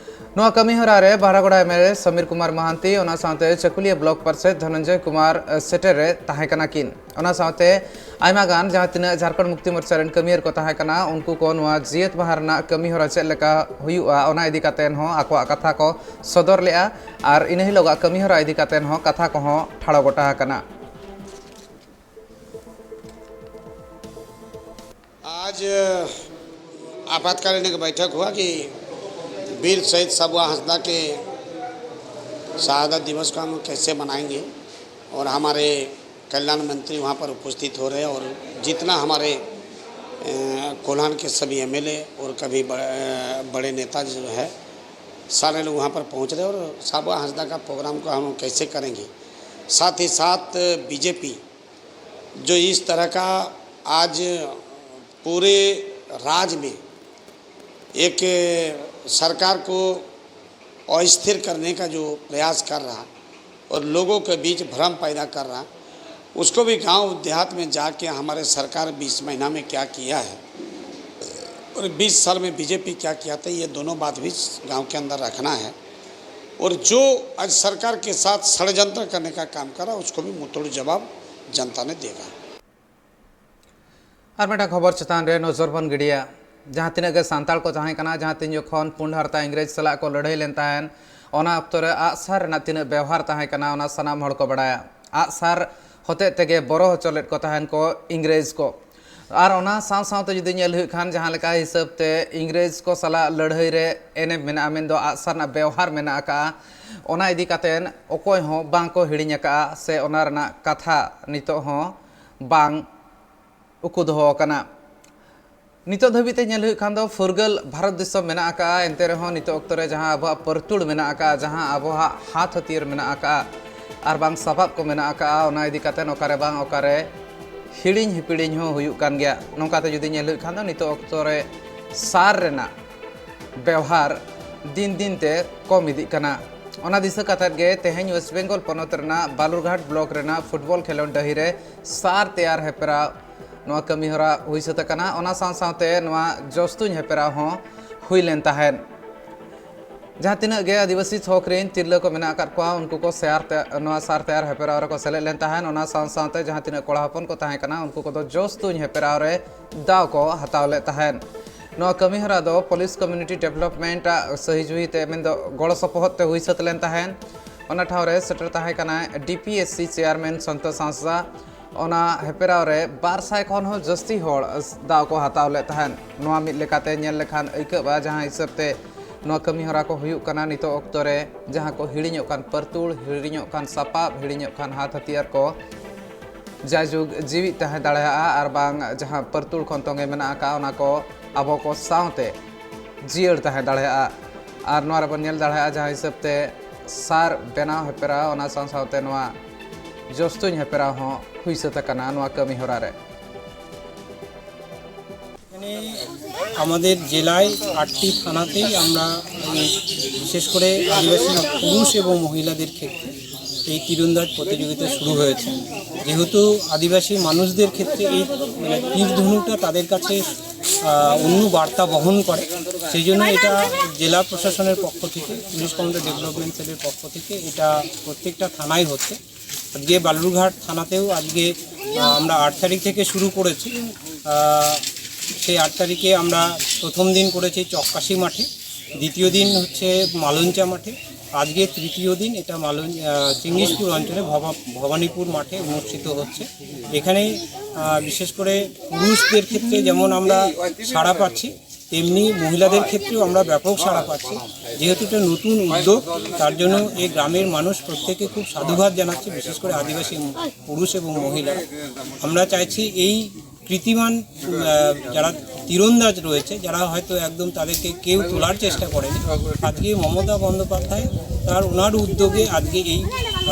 ᱱᱚᱣᱟ ᱠᱟᱹᱢᱤ ᱦᱚᱨᱟ ᱨᱮ Baharagora M L A Samir Kumar Mahanti, ᱚᱱᱟ ᱥᱟᱶᱛᱮ ᱪᱟᱹᱠᱩᱞᱤᱭᱟᱹ ᱵᱞᱚᱠ ᱯᱟᱨᱥᱮᱛ ᱫᱷᱚᱱᱚᱱᱡᱚᱭ ᱠᱩᱢᱟᱨ, ᱮ, ᱥᱮᱴᱮᱨ ᱨᱮ ᱛᱟᱦᱮᱸ ᱠᱟᱱᱟ ᱠᱤᱱ᱾ ᱚᱱᱟ ᱥᱟᱶᱛᱮ ᱟᱭᱢᱟ ᱜᱟᱱ ᱡᱟᱦᱟᱸ ᱛᱤᱱᱟᱹᱜ ᱡᱷᱟᱲᱠᱷᱚᱸᱰ ᱢᱩᱠᱛᱤ ᱢᱳᱨᱪᱟ ᱨᱮᱱ ᱠᱟᱹᱢᱤᱭᱟᱹᱨ ᱠᱚ ᱛᱟᱦᱮᱸ ᱠᱟᱱᱟ, ᱩᱱᱠᱩ ᱠᱚ ᱱᱚᱣᱟ ᱡᱤᱭᱟᱹᱛ ᱢᱟᱦᱟ ᱨᱮᱱᱟᱜ ᱠᱟᱹᱢᱤ ᱦᱚᱨᱟ ᱪᱮᱫ ᱞᱮᱠᱟ ᱦᱩᱭᱩᱜᱼᱟ, ᱚᱱᱟ ᱤᱫᱤ ᱠᱟᱛᱮ ᱦᱚᱸ ᱟᱠᱚᱣᱟᱜ ᱠᱟᱛᱷᱟ ᱠᱚ ᱥᱚᱫᱚᱨ ᱞᱮᱫᱼᱟ᱾ ᱟᱨ ᱤᱱᱟᱹ ᱦᱤᱞᱳᱜᱟᱜ ᱠᱟᱹᱢᱤ ᱦᱚᱨᱟ ᱤᱫᱤ ᱠᱟᱛᱮ ᱦᱚᱸ ᱠᱟᱛᱷᱟ ᱠᱚᱦᱚᱸ ᱴᱷᱟᱲᱚ ᱜᱚᱴᱟ ᱟᱠᱟᱱᱟ᱾ आज आपातकालीन एक बैठक हुआ कि वीर शहीद साबुआ हंसदा के शहादत दिवस को हम कैसे मनाएंगे, और हमारे कल्याण मंत्री वहाँ पर उपस्थित हो रहे हैं, और जितना हमारे, अ, कोल्हान के सभी एम एल ए और कभी ब-, अ, बड़े नेता जो है, सारे लोग वहाँ पर पहुँच रहे हैं और साबुआ हंसदा का प्रोग्राम को हम कैसे करेंगे। साथ ही साथ बी जे पी जो इस तरह का आज पूरे राज्य में एक सरकार को अस्थिर करने का जो प्रयास कर रहा और लोगों के बीच भ्रम पैदा कर रहा, उसको भी गांव देहात में जाके हमारे सरकार बीस महीना में क्या किया है और बीस साल में बीजेपी क्या किया था, ये दोनों बात भी गांव के अंदर रखना है। और जो आज सरकार के साथ षड्यंत्र करने का काम कर रहा, उसको भी मुंहतोड़ जवाब जनता ने देगा। ᱟᱨ ᱢᱤᱫᱴᱟᱝ ᱠᱷᱚᱵᱚᱨ ᱪᱮᱛᱟᱱ ᱨᱮ ᱱᱚᱡᱚᱨ ᱵᱚᱱ ᱜᱤᱰᱤᱭᱟ᱾ ᱡᱟᱦᱟᱸ ᱛᱤᱱᱟᱹᱜ ᱜᱮ ᱥᱟᱱᱛᱟᱲ ᱠᱚ ᱛᱟᱦᱮᱸ ᱠᱟᱱᱟ, ᱡᱟᱦᱟᱸ ᱛᱤᱱ ᱡᱚᱠᱷᱚᱱ ᱯᱩᱸᱰ ᱦᱟᱨᱛᱟ ᱤᱝᱨᱮᱡᱽ ᱥᱟᱞᱟᱜ ᱠᱚ ᱞᱟᱹᱲᱦᱟᱹᱭ ᱞᱮᱱ ᱛᱟᱦᱮᱸᱱ, ᱚᱱᱟ ᱚᱠᱛᱚ ᱨᱮ ᱟᱜᱼᱥᱟᱨ ᱨᱮᱱᱟᱜ ᱛᱤᱱᱟᱹᱜ ᱵᱮᱣᱦᱟᱨ ᱛᱟᱦᱮᱸ ᱠᱟᱱᱟ, ᱚᱱᱟ ᱥᱟᱱᱟᱢ ᱦᱚᱲ ᱠᱚ ᱵᱟᱲᱟᱭᱟ᱾ ᱟᱜᱼᱥᱟᱨ ᱦᱚᱛᱮᱡ ᱛᱮᱜᱮ ᱵᱚᱨᱚ ᱦᱚᱪᱚ ᱞᱮᱫ ᱠᱚ ᱛᱟᱦᱮᱸᱱ ᱠᱚ ᱤᱝᱨᱮᱡᱽ ᱠᱚ᱾ ᱟᱨ ᱚᱱᱟ ᱥᱟᱶ ᱥᱟᱶᱛᱮ ᱡᱩᱫᱤ ᱧᱮᱞ ᱦᱩᱭᱩᱜ ᱠᱷᱟᱱ, ᱡᱟᱦᱟᱸ ᱞᱮᱠᱟ ᱦᱤᱥᱟᱹᱵ ᱛᱮ ᱤᱝᱨᱮᱡᱽ ᱠᱚ ᱥᱟᱞᱟᱜ ᱞᱟᱹᱲᱦᱟᱹᱭ ᱨᱮ ᱮᱱᱮᱢ ᱢᱮᱱᱟᱜᱼᱟ, ᱢᱮᱱᱫᱚ ᱟᱜᱼᱥᱟᱨ ᱨᱮᱱᱟᱜ ᱵᱮᱣᱦᱟᱨ ᱢᱮᱱᱟᱜ ᱟᱠᱟᱫᱼᱟ, ᱚᱱᱟ ᱤᱫᱤ ᱠᱟᱛᱮ ᱚᱠᱚᱭ ᱦᱚᱸ ᱵᱟᱝ ᱠᱚ ᱦᱤᱲᱤᱧ ᱟᱠᱟᱫᱼᱟ ᱥᱮ ᱚᱱᱟ ᱨᱮᱱᱟᱜ ᱠᱟᱛᱷᱟ ᱱᱤᱛᱚᱜ ᱦᱚᱸ ᱵᱟᱝ ᱩᱠᱩ ᱫᱚᱦᱚ ᱟᱠᱟᱱᱟ᱾ ᱱᱤᱛᱚᱜ ᱫᱷᱟᱹᱵᱤᱡ ᱛᱮ ᱧᱮᱞ ᱦᱩᱭᱩᱜ ᱠᱷᱟᱱ ᱫᱚ ᱯᱷᱩᱨᱜᱟᱹᱞ ᱵᱷᱟᱨᱚᱛ ᱫᱤᱥᱚᱢ ᱢᱮᱱᱟᱜ ᱟᱠᱟᱫᱼᱟ, ᱮᱱᱛᱮ ᱨᱮᱦᱚᱸ ᱱᱤᱛᱚᱜ ᱚᱠᱛᱚ ᱨᱮ ᱡᱟᱦᱟᱸ ᱟᱵᱚᱣᱟᱜ ᱯᱟᱹᱨᱛᱩᱲ ᱢᱮᱱᱟᱜ ᱟᱠᱟᱫᱼᱟ, ᱡᱟᱦᱟᱸ ᱟᱵᱚᱣᱟᱜ ᱦᱟᱛ ᱦᱟᱹᱛᱭᱟᱹᱨ ᱢᱮᱱᱟᱜ ᱟᱠᱟᱫᱼᱟ ᱟᱨ ᱵᱟᱝ ᱥᱟᱯᱟᱵ ᱠᱚ ᱢᱮᱱᱟᱜ ᱟᱠᱟᱫᱼᱟ, ᱚᱱᱟ ᱤᱫᱤ ᱠᱟᱛᱮ ᱚᱠᱟᱨᱮ ᱵᱟᱝ ᱚᱠᱟᱨᱮ ᱦᱤᱲᱤᱧ ᱦᱤᱯᱤᱲᱤᱧ ᱦᱚᱸ ᱦᱩᱭᱩᱜ ᱠᱟᱱ ᱜᱮᱭᱟ᱾ ᱱᱚᱝᱠᱟᱛᱮ ᱡᱩᱫᱤ ᱧᱮᱞ ᱦᱩᱭᱩᱜ ᱠᱷᱟᱱ ᱫᱚ ᱱᱤᱛᱚᱜ ᱚᱠᱛᱚ ᱨᱮ ᱥᱟᱨ ᱨᱮᱱᱟᱜ ᱵᱮᱣᱦᱟᱨ ᱫᱤᱱ ᱫᱤᱱ ᱛᱮ ᱠᱚᱢ ᱤᱫᱤᱜ ᱠᱟᱱᱟ᱾ ᱚᱱᱟ ᱫᱤᱥᱟᱹ ᱠᱟᱛᱮᱫ ᱜᱮ ᱛᱮᱦᱮᱧ ᱳᱭᱮᱥᱴ ᱵᱮᱝᱜᱚᱞ ᱯᱚᱱᱚᱛ ᱨᱮᱱᱟᱜ ᱵᱟᱞᱩᱨᱜᱷᱟᱴ ᱵᱞᱚᱠ ᱨᱮᱱᱟᱜ ᱯᱷᱩᱴᱵᱚᱞ ᱠᱷᱮᱞᱳᱰ ᱰᱟᱹᱦᱤ ᱨᱮ ᱥᱟᱨ ᱛᱮᱭᱟᱨ ᱦᱮᱯᱨᱟᱣ ᱱᱚᱣᱟ ᱠᱟᱹᱢᱤ ᱦᱚᱨᱟ ᱦᱩᱭ ᱥᱟᱹᱛ ᱟᱠᱟᱱᱟ᱾ ᱚᱱᱟ ᱥᱟᱶ ᱥᱟᱶᱛᱮ ᱱᱚᱣᱟ ᱡᱚᱥ ᱛᱩᱧ ᱦᱮᱯᱨᱟᱣ ᱦᱚᱸ ᱦᱩᱭ ᱞᱮᱱ ᱛᱟᱦᱮᱸᱫ᱾ ᱡᱟᱦᱟᱸ ᱛᱤᱱᱟᱹᱜ ᱜᱮ ᱟᱹᱫᱤᱵᱟᱹᱥᱤ ᱛᱷᱚᱠ ᱨᱮᱱ ᱛᱤᱨᱞᱟᱹ ᱠᱚ ᱢᱮᱱᱟᱜ ᱟᱠᱟᱫ ᱠᱚᱣᱟ, ᱩᱱᱠᱩ ᱠᱚ ᱥᱮᱭᱟᱨ ᱛᱮ, ᱱᱚᱣᱟ ᱥᱟᱨ ᱛᱮᱭᱟᱨ ᱦᱮᱯᱨᱟᱣ ᱨᱮᱠᱚ ᱥᱮᱞᱮᱫ ᱞᱮᱱ ᱛᱟᱦᱮᱸᱫ᱾ ᱚᱱᱟ ᱥᱟᱶ ᱥᱟᱶᱛᱮ ᱡᱟᱦᱟᱸ ᱛᱤᱱᱟᱹᱜ ᱠᱚᱲᱟ ᱦᱚᱯᱚᱱ ᱠᱚ ᱛᱟᱦᱮᱸ ᱠᱟᱱᱟ, ᱩᱱᱠᱩ ᱠᱚᱫᱚ ᱡᱚᱥ ᱛᱩᱧ ᱦᱮᱯᱨᱟᱣ ᱨᱮ ᱫᱟᱣ ᱠᱚ ᱦᱟᱛᱟᱣ ᱞᱮᱫ ᱛᱟᱦᱮᱸᱫ᱾ ᱱᱚᱣᱟ ᱠᱟᱹᱢᱤ ᱦᱚᱨᱟ ᱫᱚ ᱯᱩᱞᱤᱥ ᱠᱚᱢᱤᱭᱩᱱᱤᱴᱤ ᱰᱮᱵᱷᱞᱚᱯᱢᱮᱱᱴ ᱟᱜ ᱥᱟᱹᱦᱤᱡᱩᱦᱤ ᱛᱮ, ᱢᱮᱱᱫᱚ ᱜᱚᱲᱚ ᱥᱚᱯᱚᱦᱚᱫ ᱛᱮ ᱦᱩᱭ ᱥᱟᱹᱛ ᱞᱮᱱ ᱛᱟᱦᱮᱸᱫ᱾ ᱚᱱᱟ ᱴᱷᱟᱶ ᱨᱮ ᱥᱮᱴᱮᱨ ᱛᱟᱦᱮᱸ ᱠᱟᱱᱟᱭ D P S C chairman Santosh Hansda. ᱚᱱᱟ ᱦᱮᱯᱨᱟᱣ ᱨᱮ ᱵᱟᱨ ᱥᱟᱭ ᱠᱷᱚᱱ ᱦᱚᱸ ᱡᱟᱹᱥᱛᱤ ᱦᱚᱲ ᱫᱟᱣ ᱠᱚ ᱦᱟᱛᱟᱣ ᱞᱮᱫ ᱛᱟᱦᱮᱸᱫ᱾ ᱱᱚᱣᱟ ᱢᱤᱫ ᱞᱮᱠᱟᱛᱮ ᱧᱮᱞ ᱞᱮᱠᱷᱟᱱ ᱟᱹᱭᱠᱟᱹᱜᱼᱟ, ᱡᱟᱦᱟᱸ ᱦᱤᱥᱟᱹᱵ ᱛᱮ ᱱᱚᱣᱟ ᱠᱟᱹᱢᱤ ᱦᱚᱨᱟ ᱠᱚ ᱦᱩᱭᱩᱜ ᱠᱟᱱᱟ ᱱᱤᱛᱚᱜ ᱚᱠᱛᱚ ᱨᱮ, ᱡᱟᱦᱟᱸ ᱠᱚ ᱦᱤᱲᱤᱧᱚᱜ ᱠᱟᱱ ᱯᱟᱹᱨᱛᱩᱲ, ᱦᱤᱲᱤᱧᱚᱜ ᱠᱟᱱ ᱥᱟᱯᱟᱵ, ᱦᱤᱲᱤᱧᱚᱜ ᱠᱟᱱ ᱦᱟᱛ ᱦᱟᱹᱛᱭᱟᱹᱨ ᱠᱚ ᱡᱟᱭᱡᱩᱜᱽ ᱡᱤᱣᱤᱫ ᱛᱟᱦᱮᱸ ᱫᱟᱲᱮᱭᱟᱜᱼᱟ, ᱟᱨ ᱵᱟᱝ ᱡᱟᱦᱟᱸ ᱯᱟᱹᱨᱛᱩᱲ ᱠᱷᱚᱱ ᱛᱚᱸᱜᱮ ᱢᱮᱱᱟᱜ ᱟᱠᱟᱫ, ᱚᱱᱟ ᱠᱚ ᱟᱵᱚ ᱠᱚ ᱥᱟᱶᱛᱮ ᱡᱤᱭᱟᱹᱲ ᱛᱟᱦᱮᱸ ᱫᱟᱲᱮᱭᱟᱜᱼᱟ᱾ ᱟᱨ ᱱᱚᱣᱟ ᱨᱮᱵᱚᱱ ᱧᱮᱞ ᱫᱟᱲᱮᱭᱟᱜᱼᱟ, ᱡᱟᱦᱟᱸ ᱦᱤᱥᱟᱹᱵ ᱛᱮ ᱥᱟᱨ ᱵᱮᱱᱟᱣ ᱦᱮᱯᱨᱟᱣ, ᱚᱱᱟ ᱥᱟᱶ ᱥᱟᱶᱛᱮ ᱱᱚᱣᱟ ᱡᱚᱥᱛᱩᱧ ᱦᱮᱯᱨᱟᱣ ᱦᱚᱸ ᱦᱩᱭ ᱥᱟᱹᱛ ᱟᱠᱟᱱᱟ ᱱᱚᱣᱟ ᱠᱟᱹᱢᱤ ᱦᱚᱨᱟ ᱨᱮ᱾ ᱤᱧ আমাদের জেলায় আটটি থানাতেই আমরা এই বিশেষ করে আদিবাসী পুরুষ এবং মহিলাদের ক্ষেত্রে এই তীরন্দাজ প্রতিযোগিতা শুরু হয়েছে। যেহেতু আদিবাসী মানুষদের ক্ষেত্রে এই মানে তীর ধনুটা তাদের কাছে আহ, অন্য বার্তা বহন করে, সেই জন্য এটা জেলা প্রশাসনের পক্ষ থেকে, পুলিশ কমান্ডার ডেভেলপমেন্ট সেলের পক্ষ থেকে এটা প্রত্যেকটা থানায় হচ্ছে। আজকে বালুরঘাট থানাতেও আজকে আহ, আমরা আট তারিখ থেকে শুরু করেছি। আহ, সেই আট তারিখে আমরা প্রথম দিন করেছি চক্কাশি মাঠে, দ্বিতীয় দিন হচ্ছে মালঞ্চা মাঠে, আজকে তৃতীয় দিন এটা মালঞ্চ আহ, চেঙ্গিসপুর অঞ্চলে ভবা ভবানীপুর মাঠে অনুষ্ঠিত হচ্ছে। এখানে আহ, বিশেষ করে পুরুষদের ক্ষেত্রে যেমন আমরা সাড়া পাচ্ছি, তেমনি মহিলাদের ক্ষেত্রেও আমরা ব্যাপক সাড়া পাচ্ছি। যেহেতু এটা নতুন উদ্যোগ, তার জন্য এই গ্রামের মানুষ প্রত্যেকে খুব সাধুবাদ জানাচ্ছে, বিশেষ করে আদিবাসী পুরুষ এবং মহিলা। আমরা চাইছি এই কীর্তিমান আহ, যারা তীরন্দাজ রয়েছে, যারা হয়তো একদম তাদেরকে কেউ তোলার চেষ্টা করেনি, আজকে মমতা বন্দ্যোপাধ্যায় তার ওনার উদ্যোগে আজকে এই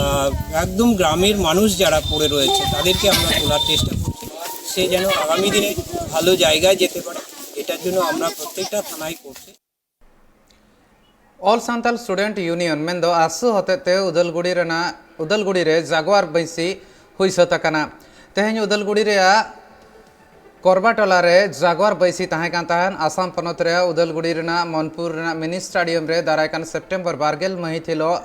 আহ, একদম গ্রামের মানুষ যারা পড়ে রয়েছে তাদেরকে আমরা তোলার চেষ্টা করছি। সে যেন আগামী দিনে ভালো জায়গায় যেতে পারে, এটার জন্য আমরা প্রত্যেকটা থানায় করছি। All Santal Student Union ᱢᱮᱱᱫᱚ ᱟᱥᱩ ᱦᱚᱛᱮᱛᱮ ᱩᱫᱟᱞᱜᱩᱲᱤ ᱨᱮᱱᱟᱜ ᱩᱫᱟᱞᱜᱩᱲᱤ ᱨᱮ ᱡᱟᱜᱣᱟᱨ ᱵᱟᱹᱭᱥᱤ ᱦᱩᱭ ᱥᱟᱹᱛ ᱟᱠᱟᱱᱟ᱾ ᱛᱮᱦᱮᱧ ᱩᱫᱟᱞᱜᱩᱲᱤ ᱨᱮᱭᱟᱜ ᱠᱚᱨᱵᱟ ᱴᱚᱞᱟ ᱨᱮ ᱡᱟᱜᱣᱟᱨ ᱵᱟᱹᱭᱥᱤ ᱛᱟᱦᱮᱸ ᱠᱟᱱ ᱛᱟᱦᱮᱸᱱ᱾ ᱟᱥᱟᱢ ᱯᱚᱱᱚᱛ ᱨᱮᱭᱟᱜ ᱩᱫᱟᱞᱜᱩᱲᱤ ᱨᱮᱱᱟᱜ ᱢᱚᱱᱯᱩᱨ ᱨᱮᱱᱟᱜ ᱢᱤᱱᱤ ᱥᱴᱮᱰᱤᱭᱟᱢ ᱨᱮ ᱫᱟᱨᱟᱭ ᱠᱟᱱ ᱥᱮᱯᱴᱮᱢᱵᱚᱨ ᱵᱟᱨᱜᱮᱞ ᱢᱟᱹᱦᱤᱛ ᱦᱤᱞᱳᱜ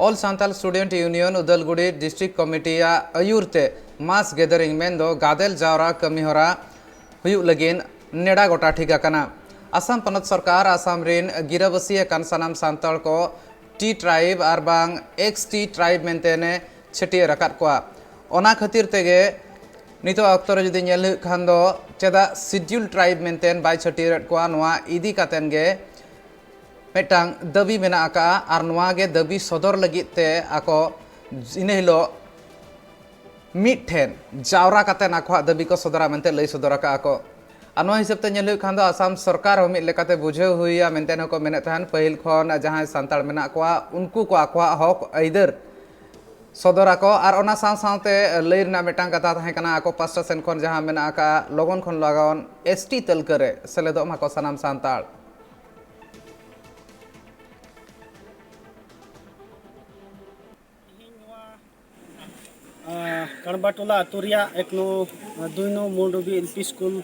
All Santal Student Union Udalguri district ᱠᱚᱢᱤᱴᱤᱭᱟᱜ ᱟᱹᱭᱩᱨ ᱛᱮ ᱢᱟᱥ ᱜᱮᱫᱟᱨᱤᱝ ᱢᱮᱱᱫᱚ ᱜᱟᱫᱮᱞ ᱡᱟᱣᱨᱟ ᱠᱟᱹᱢᱤᱦᱚᱨᱟ ᱦᱩᱭᱩᱜ ᱞᱟᱹᱜᱤᱫ ᱱᱮᱰᱟ ᱜᱚᱴᱟ ᱴᱷᱤᱠ ᱟᱠᱟᱱᱟ᱾ ᱟᱥᱟᱢ ᱯᱚᱱᱚᱛ ᱥᱚᱨᱠᱟᱨ ᱟᱥᱟᱢ ᱨᱤᱱ ᱜᱤᱨᱟᱹᱵᱟᱹᱥᱤ ᱟᱠᱟᱱ ᱥᱟᱱᱟᱢ ᱥᱟᱱᱛᱟᱲ ᱠᱚ ᱴᱤ ᱴᱨᱟᱭᱤᱵᱽ ᱟᱨ ᱵᱟᱝ ᱮᱠᱥ ᱴᱤ ᱴᱨᱟᱭᱤᱵᱽ ᱢᱮᱱᱛᱮ ᱮ ᱪᱷᱟᱹᱴᱭᱟᱹᱨ ᱟᱠᱟᱫ ᱠᱚᱣᱟ᱾ ᱚᱱᱟ ᱠᱷᱟᱹᱛᱤᱨ ᱛᱮᱜᱮ ᱱᱤᱛᱚᱜ ᱚᱠᱛᱚ ᱨᱮ ᱡᱩᱫᱤ ᱧᱮᱞ ᱦᱩᱭᱩᱜ ᱠᱷᱟᱱ ᱫᱚ ᱪᱮᱫᱟᱜ ᱥᱤᱰᱤᱭᱩᱞ ᱴᱨᱟᱭᱤᱵᱽ ᱢᱮᱱᱛᱮ ᱵᱟᱭ ᱪᱷᱟᱹᱴᱭᱟᱹᱨᱮᱫ ᱠᱚᱣᱟ, ᱱᱚᱣᱟ ᱤᱫᱤ ᱠᱟᱛᱮᱱ ᱜᱮ ᱢᱤᱫᱴᱟᱝ ᱫᱟᱹᱵᱤ ᱢᱮᱱᱟᱜ ᱟᱠᱟᱫᱼᱟ᱾ ᱟᱨ ᱱᱚᱣᱟ ᱜᱮ ᱫᱟᱹᱵᱤ ᱥᱚᱫᱚᱨ ᱞᱟᱹᱜᱤᱫ ᱛᱮ ᱟᱠᱚ ᱤᱱᱟᱹ ᱦᱤᱞᱳᱜ ᱢᱤᱫ ᱴᱷᱮᱱ ᱡᱟᱣᱨᱟ ᱠᱟᱛᱮ ᱟᱠᱚᱣᱟᱜ ᱫᱟᱹᱵᱤ ᱠᱚ ᱥᱚᱫᱚᱨᱟ ᱢᱮᱱᱛᱮ ᱞᱟᱹᱭ ᱥᱚᱫᱚᱨ ᱟᱠᱟᱫᱼᱟ ᱠᱚ᱾ ᱟᱨ ᱱᱚᱣᱟ ᱦᱤᱥᱟᱹᱵ ᱛᱮ ᱧᱮᱞ ᱦᱩᱭᱩᱜ ᱠᱷᱟᱱ ᱫᱚ ᱟᱥᱟᱢ ᱥᱚᱨᱠᱟᱨ ᱦᱚᱸ ᱢᱤᱫ ᱞᱮᱠᱟᱛᱮ ᱵᱩᱡᱷᱟᱹᱣ ᱦᱩᱭᱟ ᱢᱮᱱᱛᱮ ᱦᱚᱸᱠᱚ ᱢᱮᱱᱮᱫ ᱛᱟᱦᱮᱱ, ᱯᱟᱹᱦᱤᱞ ᱠᱷᱚᱱ ᱡᱟᱦᱟᱸᱭ ᱥᱟᱱᱛᱟᱲ ᱢᱮᱱᱟᱜ ᱠᱚᱣᱟ ᱩᱱᱠᱩ ᱠᱚ ᱟᱠᱚᱣᱟᱜ ᱦᱚᱠ ᱟᱹᱭᱫᱟᱹᱨ ᱥᱚᱫᱚᱨ ᱟᱠᱚ᱾ ᱟᱨ ᱚᱱᱟ ᱥᱟᱶ ᱥᱟᱶᱛᱮ ᱞᱟᱹᱭ ᱨᱮᱱᱟᱜ ᱢᱤᱫᱴᱟᱝ ᱠᱟᱛᱷᱟ ᱛᱟᱦᱮᱸ ᱠᱟᱱᱟ, ᱟᱠᱚ ᱯᱟᱥᱴᱟ ᱥᱮᱱ ᱠᱷᱚᱱ ᱡᱟᱦᱟᱸ ᱢᱮᱱᱟᱜ ᱟᱠᱟᱫᱼᱟ, ᱞᱚᱜᱚᱱ ᱠᱷᱚᱱ ᱞᱚᱜᱚᱱ ᱮᱥ ᱴᱤ ᱛᱟᱹᱞᱠᱟᱹ ᱨᱮ ᱥᱮᱞᱮᱫᱚᱜ ᱢᱟᱠᱚ ᱥᱟᱱᱟᱢ ᱥᱟᱱᱛᱟᱲ᱾ ᱛᱮᱦᱮᱧ ᱱᱚᱣᱟ ᱟᱸ, ᱠᱟᱲᱵᱟᱴᱚᱞᱟ ᱟᱹᱛᱩ ᱨᱮᱭᱟᱜ ᱮᱠ ᱱᱚ, ᱫᱩᱭ ᱱᱚ ᱢᱩᱞᱰᱩᱵᱤ ᱮᱞ ᱯᱤ ᱥᱠᱩᱞ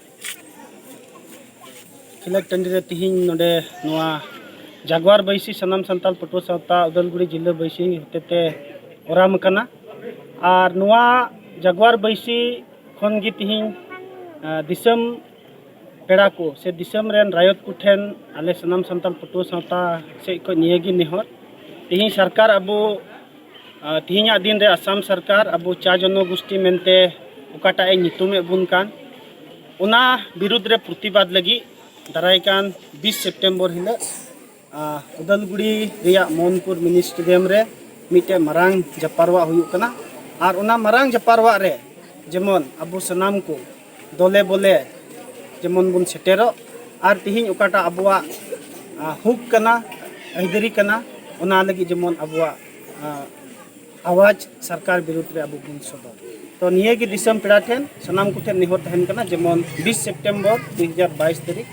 ᱠᱷᱮᱞᱳᱰ ᱴᱟᱺᱰᱤ ᱨᱮ ᱛᱤᱦᱤᱧ ᱱᱚᱰᱮ ᱱᱚᱣᱟ ᱡᱟᱜᱣᱟᱨ ᱵᱟᱹᱭᱥᱤ ᱥᱟᱱᱟᱢ ᱥᱟᱱᱛᱟᱲ ᱯᱟᱹᱴᱷᱩᱣᱟᱹ ᱥᱟᱶᱛᱟ ᱩᱫᱟᱞᱜᱩᱲᱤ ᱡᱤᱞᱟᱹ ᱵᱟᱹᱭᱥᱤ ᱦᱚᱛᱮᱛᱮ ᱚᱨᱟᱢ ᱟᱠᱟᱱᱟ᱾ ᱟᱨ ᱱᱚᱣᱟ ᱡᱟᱜᱣᱟᱨ ᱵᱟᱹᱭᱥᱤ ᱠᱷᱚᱱ ᱜᱮ ᱛᱤᱦᱤᱧ, ᱟᱸ, ᱫᱤᱥᱚᱢ ᱯᱮᱲᱟ ᱠᱚ ᱥᱮ ᱫᱤᱥᱚᱢ ᱨᱮᱱ ᱨᱟᱭᱚᱛ ᱠᱚ ᱴᱷᱮᱱ ᱟᱞᱮ ᱥᱟᱱᱟᱢ ᱥᱟᱱᱛᱟᱲ ᱯᱟᱹᱴᱷᱩᱣᱟᱹ ᱥᱟᱶᱛᱟ ᱥᱮᱫ ᱠᱷᱚᱱ ᱱᱤᱭᱟᱹ ᱜᱮ ᱱᱮᱦᱚᱨ, ᱛᱮᱦᱮᱧ ᱥᱚᱨᱠᱟᱨ ᱟᱵᱚ, ᱟᱸ, ᱛᱮᱦᱮᱧᱟᱜ ᱫᱤᱱ ᱨᱮ ᱟᱥᱟᱢ ᱥᱚᱨᱠᱟᱨ ᱟᱵᱚ ᱪᱟ ᱡᱚᱱᱚᱜᱳᱥᱴᱤ ᱢᱮᱱᱛᱮ ᱚᱠᱟᱴᱟᱜ ᱮ ᱧᱩᱛᱩᱢᱮᱫ ᱵᱚᱱ ᱠᱟᱱ, ᱚᱱᱟ ᱵᱤᱨᱩᱫᱽ ᱨᱮ ᱯᱨᱚᱛᱤᱵᱟᱫᱽ ᱞᱟᱹᱜᱤᱫ ᱫᱟᱨᱟᱭ ᱠᱟᱱ ᱵᱤᱥ ᱥᱮᱯᱴᱮᱢᱵᱚᱨ ᱦᱤᱞᱳᱜ ᱟᱸ, ᱩᱫᱟᱞᱜᱩᱲᱤ ᱨᱮᱭᱟᱜ ᱢᱳᱦᱚᱱᱯᱩᱨ ᱢᱤᱱᱤ ᱥᱴᱮᱰᱤᱭᱟᱢ ᱨᱮ ᱢᱤᱫᱴᱮᱱ ᱢᱟᱨᱟᱝ ᱡᱟᱯᱟᱨᱣᱟᱜ ᱦᱩᱭᱩᱜ ᱠᱟᱱᱟ᱾ ᱟᱨ ᱚᱱᱟ ᱢᱟᱨᱟᱝ ᱡᱟᱯᱟᱨᱣᱟᱜ ᱨᱮ ᱡᱮᱢᱚᱱ ᱟᱵᱚ ᱥᱟᱱᱟᱢ ᱠᱚ ᱫᱚᱞᱮ ᱵᱚᱞᱮ ᱡᱮᱢᱚᱱ ᱵᱚᱱ ᱥᱮᱴᱮᱨᱚᱜ, ᱟᱨ ᱛᱤᱦᱤᱧ ᱚᱠᱟᱴᱟᱜ ᱟᱵᱚᱣᱟᱜ, ᱟᱸ, ᱦᱩᱠ ᱠᱟᱱᱟ, ᱟᱹᱭᱫᱟᱹᱨᱤ ᱠᱟᱱᱟ, ᱚᱱᱟ ᱞᱟᱹᱜᱤᱫ ᱡᱮᱢᱚᱱ ᱟᱵᱚᱣᱟᱜ, ᱟᱸ, ᱟᱣᱟᱡᱽ ᱥᱚᱨᱠᱟᱨ ᱵᱤᱨᱩᱫᱽ ᱨᱮ ᱟᱵᱚ ᱵᱚᱱ ᱥᱚᱫᱚᱨ᱾ ᱛᱚ ᱱᱤᱭᱟᱹ ᱜᱮ ᱫᱤᱥᱚᱢ ᱯᱮᱲᱟ ᱴᱷᱮᱱ ᱥᱟᱱᱟᱢ ᱠᱚᱴᱷᱮᱱ ᱱᱮᱦᱚᱨ ᱛᱟᱦᱮᱱ ᱠᱟᱱᱟ, ᱡᱮᱢᱚᱱ ᱵᱤᱥ ᱥᱮᱯᱴᱮᱢᱵᱚᱨ ᱫᱩ ᱦᱟᱡᱟᱨ ᱵᱟᱭᱤᱥ ᱛᱟᱹᱨᱤᱠᱷ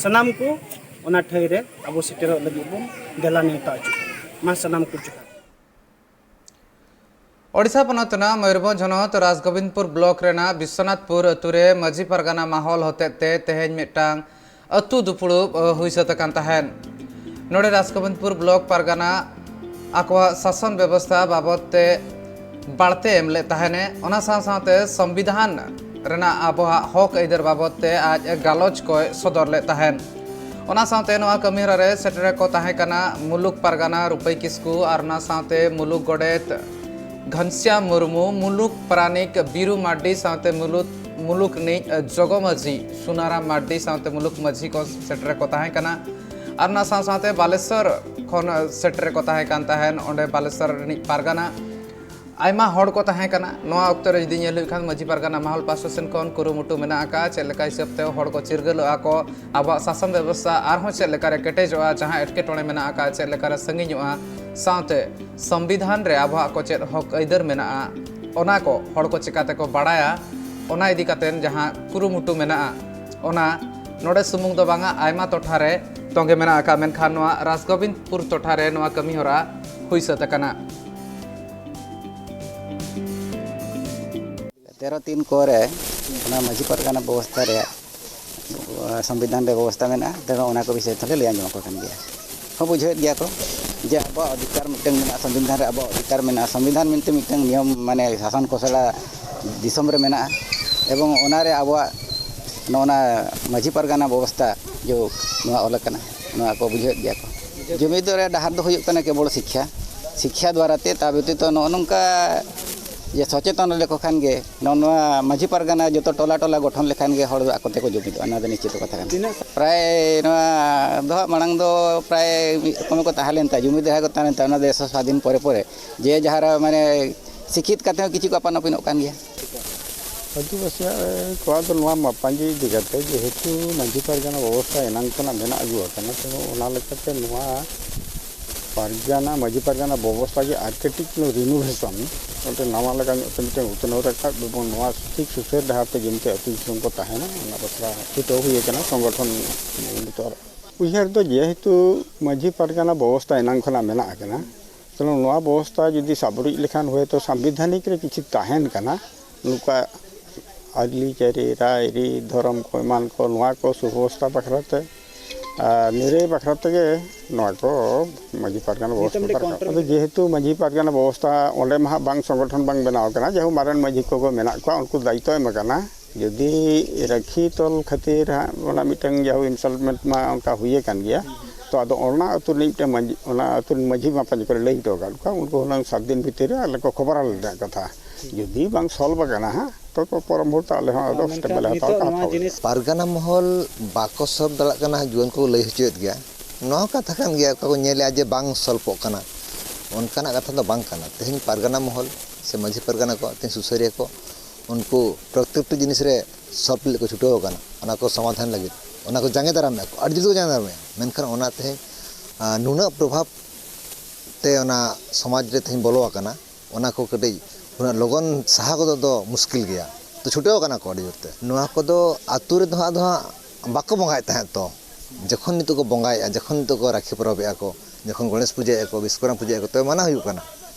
ᱥᱟᱱᱟᱢ ᱠᱚ ᱚᱱᱟ ᱴᱷᱟᱹᱭ ᱨᱮ ᱟᱵᱚ ᱥᱮᱴᱮᱨᱚᱜ ᱞᱟᱹᱜᱤᱫ ᱵᱚᱱ ᱫᱮᱞᱟ ᱱᱮᱣᱛᱟ ᱦᱚᱪᱚ ᱠᱚᱣᱟ᱾ ᱢᱟ ᱥᱟᱱᱟᱢ ᱠᱚ ᱡᱚᱦᱟᱨ᱾ ᱳᱰᱤᱥᱟ ᱯᱚᱱᱚᱛ ᱨᱮᱱᱟᱜ ᱢᱚᱭᱩᱨᱵᱷᱚᱸᱡᱽ ᱦᱚᱱᱚᱛ ᱨᱟᱡᱽᱜᱳᱵᱤᱱᱫᱽᱯᱩᱨ ᱵᱞᱚᱠ ᱨᱮᱱᱟᱜ ᱵᱤᱥᱥᱚᱱᱟᱛᱷᱯᱩᱨ ᱟᱹᱛᱩ ᱨᱮ ᱢᱟᱹᱡᱷᱤ ᱯᱟᱨᱜᱟᱱᱟ ᱢᱟᱦᱚᱞ ᱦᱚᱛᱮᱛᱮ ᱛᱮᱦᱮᱧ ᱢᱤᱫᱴᱟᱝ ᱟᱹᱛᱩ ᱫᱩᱯᱲᱩᱵ, ᱟᱹ, ᱦᱩᱭ ᱥᱟᱹᱛ ᱟᱠᱟᱱ ᱛᱟᱦᱮᱸᱫ᱾ ᱱᱚᱰᱮ ᱨᱟᱡᱽᱜᱳᱵᱤᱱᱫᱽᱯᱩᱨ ᱵᱞᱚᱠ ᱯᱟᱨᱜᱟᱱᱟ ᱟᱠᱚᱣᱟᱜ ᱥᱟᱥᱚᱱ ᱵᱮᱵᱚᱥᱛᱷᱟ ᱵᱟᱵᱚᱫ ᱛᱮ ᱵᱟᱲᱛᱮ ᱮᱢ ᱞᱮᱫ ᱛᱟᱦᱮᱱᱮ, ᱚᱱᱟ ᱥᱟᱶ ᱥᱟᱶᱛᱮ ᱥᱚᱝᱵᱤᱫᱷᱟᱱ ᱨᱮᱱᱟᱜ ᱟᱵᱚᱣᱟᱜ ᱦᱚᱠ ᱟᱹᱭᱫᱟᱹᱨ ᱵᱟᱵᱚᱫ ᱛᱮ ᱟᱡ ᱜᱟᱞᱚᱪ ᱠᱚᱭ ᱥᱚᱫᱚᱨ ᱞᱮᱫ ᱛᱟᱦᱮᱸᱫ᱾ ᱚᱱᱟ ᱥᱟᱶᱛᱮ ᱱᱚᱣᱟ ᱠᱟᱹᱢᱤᱦᱚᱨᱟ ᱨᱮ ᱥᱮᱴᱮᱨ ᱠᱚ ᱛᱟᱦᱮᱸ ᱠᱟᱱᱟ ᱢᱩᱞᱩᱠ ᱯᱟᱨᱜᱟᱱᱟ ᱨᱩᱯᱟᱹᱭ ᱠᱤᱥᱠᱩ ᱟᱨ ᱚᱱᱟ ᱥᱟᱶᱛᱮ ᱢᱩᱞᱩᱠ ᱜᱚᱰᱮᱛ ᱜᱷᱟᱱᱥᱤᱭᱟᱢ ᱢᱩᱨᱢᱩ, ᱢᱩᱞᱩᱠ ᱯᱟᱨᱟᱱᱤᱠ ᱵᱤᱨᱩ ᱢᱟᱨᱰᱤ ᱥᱟᱶᱛᱮ ᱢᱩᱞᱩᱠ, ᱢᱩᱞᱩᱠ ᱱᱤᱡ ᱡᱚᱜᱚ ᱢᱟᱹᱡᱷᱤ ᱥᱩᱱᱟᱨᱟᱢ ᱢᱟᱨᱰᱤ ᱥᱟᱶᱛᱮ ᱢᱩᱞᱩᱠ ᱢᱟᱹᱡᱷᱤ ᱠᱚ ᱥᱮᱴᱮᱨ ᱠᱚ ᱛᱟᱦᱮᱸ ᱠᱟᱱᱟ᱾ ᱟᱨ ᱚᱱᱟ ᱥᱟᱶ ᱥᱟᱶᱛᱮ ᱵᱟᱞᱮᱥᱚᱨ ᱠᱷᱚᱱ ᱥᱮᱴᱮᱨ ᱠᱚ ᱛᱟᱦᱮᱸ ᱠᱟᱱ ᱛᱟᱦᱮᱸᱱ, ᱚᱸᱰᱮ ᱵᱟᱞᱮᱥᱚᱨ ᱨᱤᱱᱤᱡ ᱯᱟᱨᱜᱟᱱᱟ ᱟᱭᱢᱟ ᱦᱚᱲ ᱠᱚ ᱛᱟᱦᱮᱸ ᱠᱟᱱᱟ᱾ ᱱᱚᱣᱟ ᱚᱠᱛᱚ ᱨᱮ ᱡᱩᱫᱤ ᱧᱮᱞ ᱦᱩᱭᱩᱜ ᱠᱷᱟᱱ, ᱢᱟᱹᱡᱷᱤ ᱯᱟᱨᱜᱟᱱᱟ ᱢᱟᱦᱚᱞ ᱯᱟᱥᱴᱟ ᱥᱮᱱ ᱠᱷᱚᱱ ᱠᱩᱨᱩᱢᱩᱴᱩ ᱢᱮᱱᱟᱜ ᱟᱠᱟᱫᱼᱟ, ᱪᱮᱫ ᱞᱮᱠᱟ ᱦᱤᱥᱟᱹᱵ ᱛᱮ ᱦᱚᱲ ᱠᱚ ᱪᱤᱨᱜᱟᱹᱞᱚᱜᱼᱟ ᱠᱚ, ᱟᱵᱚᱣᱟᱜ ᱥᱟᱥᱚᱱ ᱵᱮᱵᱚᱥᱛᱷᱟ ᱟᱨᱦᱚᱸ ᱪᱮᱫ ᱞᱮᱠᱟ ᱨᱮ ᱠᱮᱴᱮᱡᱚᱜᱼᱟ, ᱡᱟᱦᱟᱸ ᱮᱴᱠᱮᱴᱚᱬᱮ ᱢᱮᱱᱟᱜ ᱟᱠᱟᱫᱼᱟ, ᱪᱮᱫ ᱞᱮᱠᱟ ᱨᱮ ᱥᱟᱺᱜᱤᱧᱚᱜᱼᱟ, ᱥᱟᱶᱛᱮ ᱥᱚᱝᱵᱤᱫᱷᱟᱱ ᱨᱮ ᱟᱵᱚᱣᱟᱜ ᱠᱚ ᱪᱮᱫ ᱦᱚᱠ ᱟᱹᱭᱫᱟᱹᱨ ᱢᱮᱱᱟᱜᱼᱟ, ᱚᱱᱟ ᱠᱚ ᱦᱚᱲ ᱠᱚ ᱪᱮᱠᱟ ᱛᱮᱠᱚ ᱵᱟᱲᱟᱭᱟ, ᱚᱱᱟ ᱤᱫᱤ ᱠᱟᱛᱮ ᱡᱟᱦᱟᱸ ᱠᱩᱨᱩᱢᱩᱴᱩ ᱢᱮᱱᱟᱜᱼᱟ, ᱚᱱᱟ ᱱᱚᱰᱮ ᱥᱩᱢᱩᱝ ᱫᱚ ᱵᱟᱝᱟ, ᱟᱭᱢᱟ ᱴᱚᱴᱷᱟ ᱨᱮ ᱛᱚᱸᱜᱮ ᱢᱮᱱᱟᱜ ᱟᱠᱟᱫ, ᱢᱮᱱᱠᱷᱟᱱ ᱱᱚᱣᱟ ᱨᱟᱡᱽᱜᱳᱵᱤᱱᱫᱽᱯᱩᱨ ᱴᱚᱴᱷᱟ ᱨᱮ ᱱᱚᱣᱟ ᱠᱟᱹᱢᱤ ᱦᱚᱨᱟ ᱦᱩᱭ ᱥᱟᱹᱛ ᱟᱠᱟᱱᱟ᱾ ᱛᱮᱨᱚ ᱛᱤᱱ ᱠᱚ ᱨᱮ ᱚᱱᱟ ᱢᱟᱹᱡᱷᱤ ᱯᱟᱨᱜᱟᱱᱟ ᱵᱮᱵᱚᱥᱛᱷᱟ ᱨᱮᱭᱟᱜ ᱥᱚᱝᱵᱤᱫᱷᱟᱱ ᱨᱮ ᱵᱮᱵᱚᱥᱛᱷᱟ ᱢᱮᱱᱟᱜᱼᱟ, ᱛᱮᱱᱚ ᱚᱱᱟ ᱠᱚ ᱵᱤᱥᱚᱭ ᱛᱮᱦᱚᱸ ᱞᱮ ᱞᱟᱹᱭ ᱟᱸᱡᱚᱢ ᱟᱠᱚ ᱠᱟᱱ ᱜᱮᱭᱟ᱾ ᱦᱚᱸ, ᱵᱩᱡᱷᱟᱹᱣᱮᱫ ᱜᱮᱭᱟ ᱠᱚ ᱡᱮ ᱟᱵᱚᱣᱟᱜ ᱚᱫᱷᱤᱠᱟᱨ ᱢᱤᱫᱴᱟᱝ ᱢᱮᱱᱟᱜᱼᱟ, ᱥᱚᱝᱵᱤᱫᱷᱟᱱ ᱨᱮ ᱟᱵᱚᱣᱟᱜ ᱚᱫᱷᱤᱠᱟᱨ ᱢᱮᱱᱟᱜᱼᱟ, ᱥᱚᱝᱵᱤᱫᱷᱟᱱ ᱢᱮᱱᱛᱮ ᱢᱤᱫᱴᱟᱝ ᱱᱤᱭᱚᱢ, ᱢᱟᱱᱮ ᱥᱟᱥᱚᱱ ᱠᱚᱥᱲᱟ ᱫᱤᱥᱚᱢ ᱨᱮ ᱢᱮᱱᱟᱜᱼᱟ, ᱮᱵᱚᱝ ᱚᱱᱟᱨᱮ ᱟᱵᱚᱣᱟᱜ ᱱᱚᱜᱼᱚ ᱱᱟ ᱢᱟᱹᱡᱷᱤ ᱯᱟᱨᱜᱟᱱᱟ ᱵᱮᱵᱚᱥᱛᱷᱟ ᱡᱮ ᱱᱚᱣᱟ ᱚᱞ ᱟᱠᱟᱱᱟ, ᱱᱚᱣᱟ ᱠᱚ ᱵᱩᱡᱷᱟᱹᱣᱮᱫ ᱜᱮᱭᱟ ᱠᱚ᱾ ᱡᱩᱢᱤᱫ ᱨᱮ ᱰᱟᱦᱟᱨ ᱫᱚ ᱦᱩᱭᱩᱜ ᱠᱟᱱᱟ ᱠᱮᱵᱚᱞ ᱥᱤᱠᱠᱷᱟ, ᱥᱤᱠᱠᱷᱟ ᱫᱣᱟᱨᱟ ᱛᱮ, ᱛᱟ ᱵᱮᱛᱤᱛᱚ ᱱᱚᱜᱼᱚ ᱱᱚᱝᱠᱟ ᱡᱮ ᱥᱚᱪᱮᱛᱚᱱ ᱞᱮᱠᱚ ᱠᱷᱟᱱ ᱜᱮ, ᱱᱚᱜᱼᱚ ᱱᱚᱣᱟ ᱢᱟᱹᱡᱷᱤ ᱯᱟᱨᱜᱟᱱᱟ ᱡᱚᱛᱚ ᱴᱚᱞᱟ ᱴᱚᱞᱟ ᱜᱚᱴᱷᱚᱱ ᱞᱮᱠᱷᱟᱱ ᱜᱮ ᱦᱚᱲ ᱫᱚ ᱟᱠᱚ ᱛᱮᱠᱚ ᱡᱩᱢᱤᱫᱚᱜᱼᱟ, ᱱᱚᱣᱟ ᱫᱚ ᱱᱤᱥᱪᱤᱛ ᱠᱟᱛᱷᱟ ᱠᱟᱱᱟ᱾ ᱯᱨᱟᱭ ᱱᱚᱣᱟ ᱫᱚ ᱦᱟᱸᱜ ᱢᱟᱲᱟᱝ ᱫᱚ ᱯᱨᱟᱭ ᱢᱤᱫ ᱨᱚᱠᱚᱢ ᱠᱚ ᱛᱟᱦᱮᱸ ᱞᱮᱱ ᱛᱟᱦᱮᱸ, ᱡᱩᱢᱤᱫ ᱫᱷᱟᱨᱟ ᱠᱚ ᱛᱟᱦᱮᱸ ᱞᱮᱱ ᱛᱟᱦᱮᱸ, ᱚᱱᱟ ᱫᱮᱥ ᱥᱟᱫᱷᱤᱱ ᱯᱚᱨᱮ ᱯᱚᱨᱮ ᱡᱮ ᱡᱟᱦᱟᱨ ᱢᱟᱱᱮ ᱥᱤᱠᱠᱷᱤᱛ ᱠᱟᱛᱮ ᱦᱚᱸ ᱠᱤᱪᱷᱩ ᱠᱚ ᱟᱯᱟᱱ ᱟᱹᱯᱤᱱᱚᱜ ᱠᱟᱱ ᱜᱮᱭᱟ᱾ ᱟᱹᱫᱤᱵᱟᱹᱥᱤ ᱠᱚᱣᱟᱜ ᱫᱚ ᱱᱚᱣᱟ ᱢᱟᱯᱟᱧᱡᱤ ᱤᱫᱤ ᱠᱟᱛᱮ, ᱡᱮᱦᱮᱛᱩ ᱢᱟᱹᱡᱷᱤ ᱯᱟᱨᱜᱟᱱᱟ ᱵᱮᱵᱚᱥᱛᱷᱟ ᱮᱱᱟᱝ ᱠᱷᱚᱱᱟᱜ ᱢᱮᱱᱟᱜ ᱟᱹᱜᱩ ᱟᱠᱟᱱᱟ, ᱛᱚ ᱚᱱᱟ ᱞᱮᱠᱟᱛᱮ ᱱᱚᱣᱟ ᱯᱟᱨᱜᱟᱱᱟ, ᱢᱟᱹᱡᱷᱤ ᱯᱟᱨᱜᱟᱱᱟ ᱵᱮᱵᱚᱥᱛᱷᱟ ᱜᱮ ᱟᱨ ᱠᱟᱹᱴᱤᱡ ᱪᱩᱞᱩᱝ ᱨᱤᱱᱳᱵᱷᱮᱥᱚᱱ, ᱢᱤᱫᱴᱮᱱ ᱱᱟᱣᱟ ᱞᱮᱠᱟ ᱧᱚᱜ ᱛᱮ ᱢᱤᱫᱴᱮᱱ ᱩᱛᱱᱟᱹᱣ ᱨᱟᱠᱟᱵ ᱮᱵᱚᱝ ᱱᱚᱣᱟ ᱴᱷᱤᱠ ᱥᱩᱥᱟᱹᱨ ᱰᱟᱦᱟᱨ ᱛᱮ ᱡᱮᱢᱛᱮ ᱟᱹᱛᱩ ᱫᱤᱥᱚᱢ ᱠᱚ ᱛᱟᱦᱮᱱᱟ, ᱚᱱᱟ ᱵᱟᱠᱷᱨᱟ ᱪᱷᱩᱴᱟᱹᱣ ᱦᱩᱭ ᱟᱠᱟᱱᱟ ᱥᱚᱝᱜᱚᱴᱷᱚᱱ ᱱᱤᱛᱚᱜ᱾ ᱩᱭᱦᱟᱹᱨ ᱫᱚ ᱡᱮᱦᱮᱛᱩ ᱢᱟᱹᱡᱷᱤ ᱯᱟᱨᱜᱟᱱᱟ ᱵᱮᱵᱚᱥᱛᱷᱟ ᱮᱱᱟᱝ ᱠᱷᱚᱱᱟᱜ ᱢᱮᱱᱟᱜ ᱟᱠᱟᱱᱟ, ᱛᱟᱦᱞᱮ ᱱᱚᱣᱟ ᱵᱮᱵᱚᱥᱛᱷᱟ ᱡᱩᱫᱤ ᱥᱟᱵ ᱨᱩᱡ ᱞᱮᱠᱷᱟᱱ ᱦᱚᱭᱛᱳ ᱥᱟᱝᱵᱤᱫᱷᱟᱱᱤᱠ ᱨᱮ ᱠᱤᱪᱷᱩ ᱛᱟᱦᱮᱱ ᱠᱟᱱᱟ, ᱱᱚᱝᱠᱟ ᱟᱹᱨᱤᱪᱟᱹᱞᱤ, ᱨᱟᱭᱨᱤᱛ, ᱫᱷᱚᱨᱚᱢ ᱠᱚ ᱮᱢᱟᱱ ᱠᱚ, ᱱᱚᱣᱟ ᱠᱚ ᱥᱩᱵᱮᱵᱚᱥᱛᱷᱟ ᱵᱟᱠᱷᱨᱟ ᱛᱮ ᱟᱨ ᱱᱤᱨᱟᱹᱭ ᱵᱟᱠᱷᱨᱟ ᱛᱮᱜᱮ ᱱᱚᱣᱟ ᱠᱚ ᱢᱟᱹᱡᱷᱤ ᱯᱟᱨᱜᱟᱱᱟ ᱵᱮᱵᱚᱥᱛᱷᱟ ᱫᱚᱨᱠᱟᱨ᱾ ᱟᱫᱚ ᱡᱮᱦᱮᱛᱩ ᱢᱟᱹᱡᱷᱤ ᱯᱟᱨᱜᱟᱱᱟ ᱵᱮᱵᱚᱥᱛᱷᱟ ᱚᱸᱰᱮ ᱢᱟ ᱦᱟᱸᱜ ᱵᱟᱝ ᱥᱚᱝᱜᱚᱴᱷᱚᱱ ᱵᱟᱝ ᱵᱮᱱᱟᱣ ᱟᱠᱟᱱᱟ, ᱡᱟᱭᱦᱳᱠ ᱢᱟᱨᱮᱱ ᱢᱟᱹᱡᱷᱤ ᱠᱚᱜᱮ ᱢᱮᱱᱟᱜ ᱠᱚᱣᱟ, ᱩᱱᱠᱩ ᱫᱟᱭᱤᱛᱛᱚ ᱮᱢ ᱟᱠᱟᱱᱟ᱾ ᱡᱩᱫᱤ ᱨᱟᱹᱠᱷᱤ ᱛᱚᱞ ᱠᱷᱟᱹᱛᱤᱨ ᱦᱟᱸᱜ ᱚᱱᱟ ᱢᱤᱫᱴᱟᱝ ᱡᱟᱭᱦᱳᱠ ᱤᱱᱥᱚᱞᱴᱢᱮᱱᱴ ᱢᱟ ᱚᱱᱠᱟ ᱦᱩᱭ ᱟᱠᱟᱱ ᱜᱮᱭᱟ, ᱛᱚ ᱟᱫᱚ ᱚᱱᱟ ᱟᱹᱛᱩ ᱨᱤᱱᱤᱡ ᱢᱤᱫᱴᱟᱝ ᱢᱟᱹᱡᱷᱤ, ᱚᱱᱟ ᱟᱹᱛᱩ ᱨᱤᱱ ᱢᱟᱹᱡᱷᱤ ᱢᱟᱯᱟᱡᱤ ᱠᱚᱨᱮ ᱞᱟᱹᱭ ᱦᱚᱴᱚ ᱟᱠᱟᱫ ᱠᱚᱣᱟ, ᱩᱱᱠᱩ ᱦᱩᱱᱟᱹᱝ ᱥᱟᱛ ᱫᱤᱱ ᱵᱷᱤᱛᱤᱨ ᱨᱮ ᱟᱞᱮ ᱠᱚ ᱠᱷᱚᱵᱚᱨ ᱟᱞᱮ ᱨᱮᱱᱟᱜ ᱠᱟᱛᱷᱟ᱾ ᱡᱩᱫᱤ ᱵᱟᱝ ᱥᱚᱞᱵᱷ ᱟᱠᱟᱱᱟ ᱦᱟᱸᱜ, ᱛᱚ ᱯᱚᱨᱚᱢ ᱢᱩᱦᱩᱨᱛᱚ ᱟᱞᱮ ᱦᱚᱸ ᱟᱫᱚ ᱥᱴᱮᱯ ᱵᱟᱞᱮ ᱦᱟᱛᱟᱣ ᱠᱟᱜᱼᱟ᱾ ᱯᱟᱨᱜᱟᱱᱟ ᱢᱚᱦᱚᱞ ᱵᱟᱠᱚ ᱥᱚᱞᱵᱷ ᱫᱟᱲᱮᱭᱟᱜ ᱠᱟᱱᱟ, ᱡᱩᱣᱟᱹᱱ ᱠᱚᱠᱚ ᱞᱟᱹᱭ ᱦᱚᱪᱚᱭᱮᱫ ᱜᱮᱭᱟ᱾ ᱱᱚᱣᱟ ᱠᱟᱛᱷᱟ ᱠᱟᱱ ᱜᱮᱭᱟ, ᱚᱠᱟ ᱠᱚ ᱧᱮᱞᱮᱜᱼᱟ ᱡᱮ ᱵᱟᱝ ᱥᱚᱞᱵᱷᱚᱜ ᱠᱟᱱᱟ, ᱚᱱᱠᱟᱱᱟᱜ ᱠᱟᱛᱷᱟ ᱫᱚ ᱵᱟᱝ ᱠᱟᱱᱟ᱾ ᱛᱮᱦᱮᱧ ᱯᱟᱨᱜᱟᱱᱟ ᱢᱚᱦᱚᱞ ᱥᱮ ᱢᱟᱹᱡᱷᱤ ᱯᱟᱨᱜᱟᱱᱟ ᱠᱚ, ᱛᱮᱦᱮᱧ ᱥᱩᱥᱟᱹᱨᱤᱭᱟᱹ ᱠᱚ, ᱩᱱᱠᱩ ᱯᱨᱚᱛᱮᱠᱴᱤ ᱡᱤᱱᱤᱥ ᱨᱮ ᱥᱚᱞᱵᱷ ᱞᱟᱹᱜᱤᱫ ᱠᱚ ᱪᱷᱩᱴᱟᱹᱣ ᱟᱠᱟᱱᱟ, ᱚᱱᱟ ᱠᱚ ᱥᱚᱢᱟᱫᱷᱟᱱ ᱞᱟᱹᱜᱤᱫ, ᱚᱱᱟ ᱠᱚ ᱡᱟᱸᱜᱮ ᱫᱟᱨᱟᱢᱮᱫᱼᱟ ᱠᱚ, ᱟᱹᱰᱤ ᱡᱳᱨ ᱠᱚ ᱡᱟᱸᱜᱮ ᱫᱟᱨᱟᱢᱮᱫᱼᱟ᱾ ᱢᱮᱱᱠᱷᱟᱱ ᱚᱱᱟ ᱛᱮᱦᱮᱧ, ᱟᱸ, ᱱᱩᱱᱟᱹᱜ ᱯᱨᱚᱵᱷᱟᱵᱽ ᱛᱮ ᱚᱱᱟ ᱥᱚᱢᱟᱡᱽ ᱨᱮ ᱛᱮᱦᱮᱧ ᱵᱚᱞᱚ ᱟᱠᱟᱱᱟ, ᱚᱱᱟ ᱠᱚ ᱠᱟᱹᱴᱤᱡ ᱩᱱᱟᱹᱜ ᱞᱚᱜᱚᱱ ᱥᱟᱦᱟ ᱜᱚᱫᱚᱜ ᱫᱚ ᱢᱩᱥᱠᱤᱞ ᱜᱮᱭᱟ᱾ ᱛᱚ ᱪᱷᱩᱴᱟᱹᱣ ᱟᱠᱟᱱᱟ ᱠᱚ ᱟᱹᱰᱤ ᱡᱳᱨ ᱛᱮ᱾ ᱱᱚᱣᱟ ᱠᱚᱫᱚ ᱟᱹᱛᱩ ᱨᱮᱫᱚ ᱦᱟᱸᱜ ᱟᱫᱚ ᱦᱟᱸᱜ ᱵᱟᱠᱚ ᱵᱚᱸᱜᱟᱭᱮᱫ ᱛᱟᱦᱮᱸᱫ᱾ ᱛᱚ ᱡᱚᱠᱷᱚᱱ ᱱᱤᱛᱚᱜ ᱠᱚ ᱵᱚᱸᱜᱟᱭᱮᱫᱼᱟ, ᱡᱚᱠᱷᱚᱱ ᱱᱤᱛᱚᱜ ᱠᱚ ᱨᱟᱠᱷᱤ ᱯᱚᱨᱚᱵᱮᱫᱼᱟ ᱠᱚ, ᱡᱚᱠᱷᱚᱱ ᱜᱚᱬᱮᱥ ᱯᱩᱡᱟᱹᱭᱮᱫᱼᱟ ᱠᱚ, ᱵᱤᱥᱠᱚᱨᱢᱟ ᱯᱩᱡᱟᱹᱭᱮᱫᱼᱟ ᱠᱚ, ᱛᱚᱵᱮ ᱢᱟᱱᱟᱣ ᱦᱩᱭᱩᱜ ᱠᱟᱱᱟ,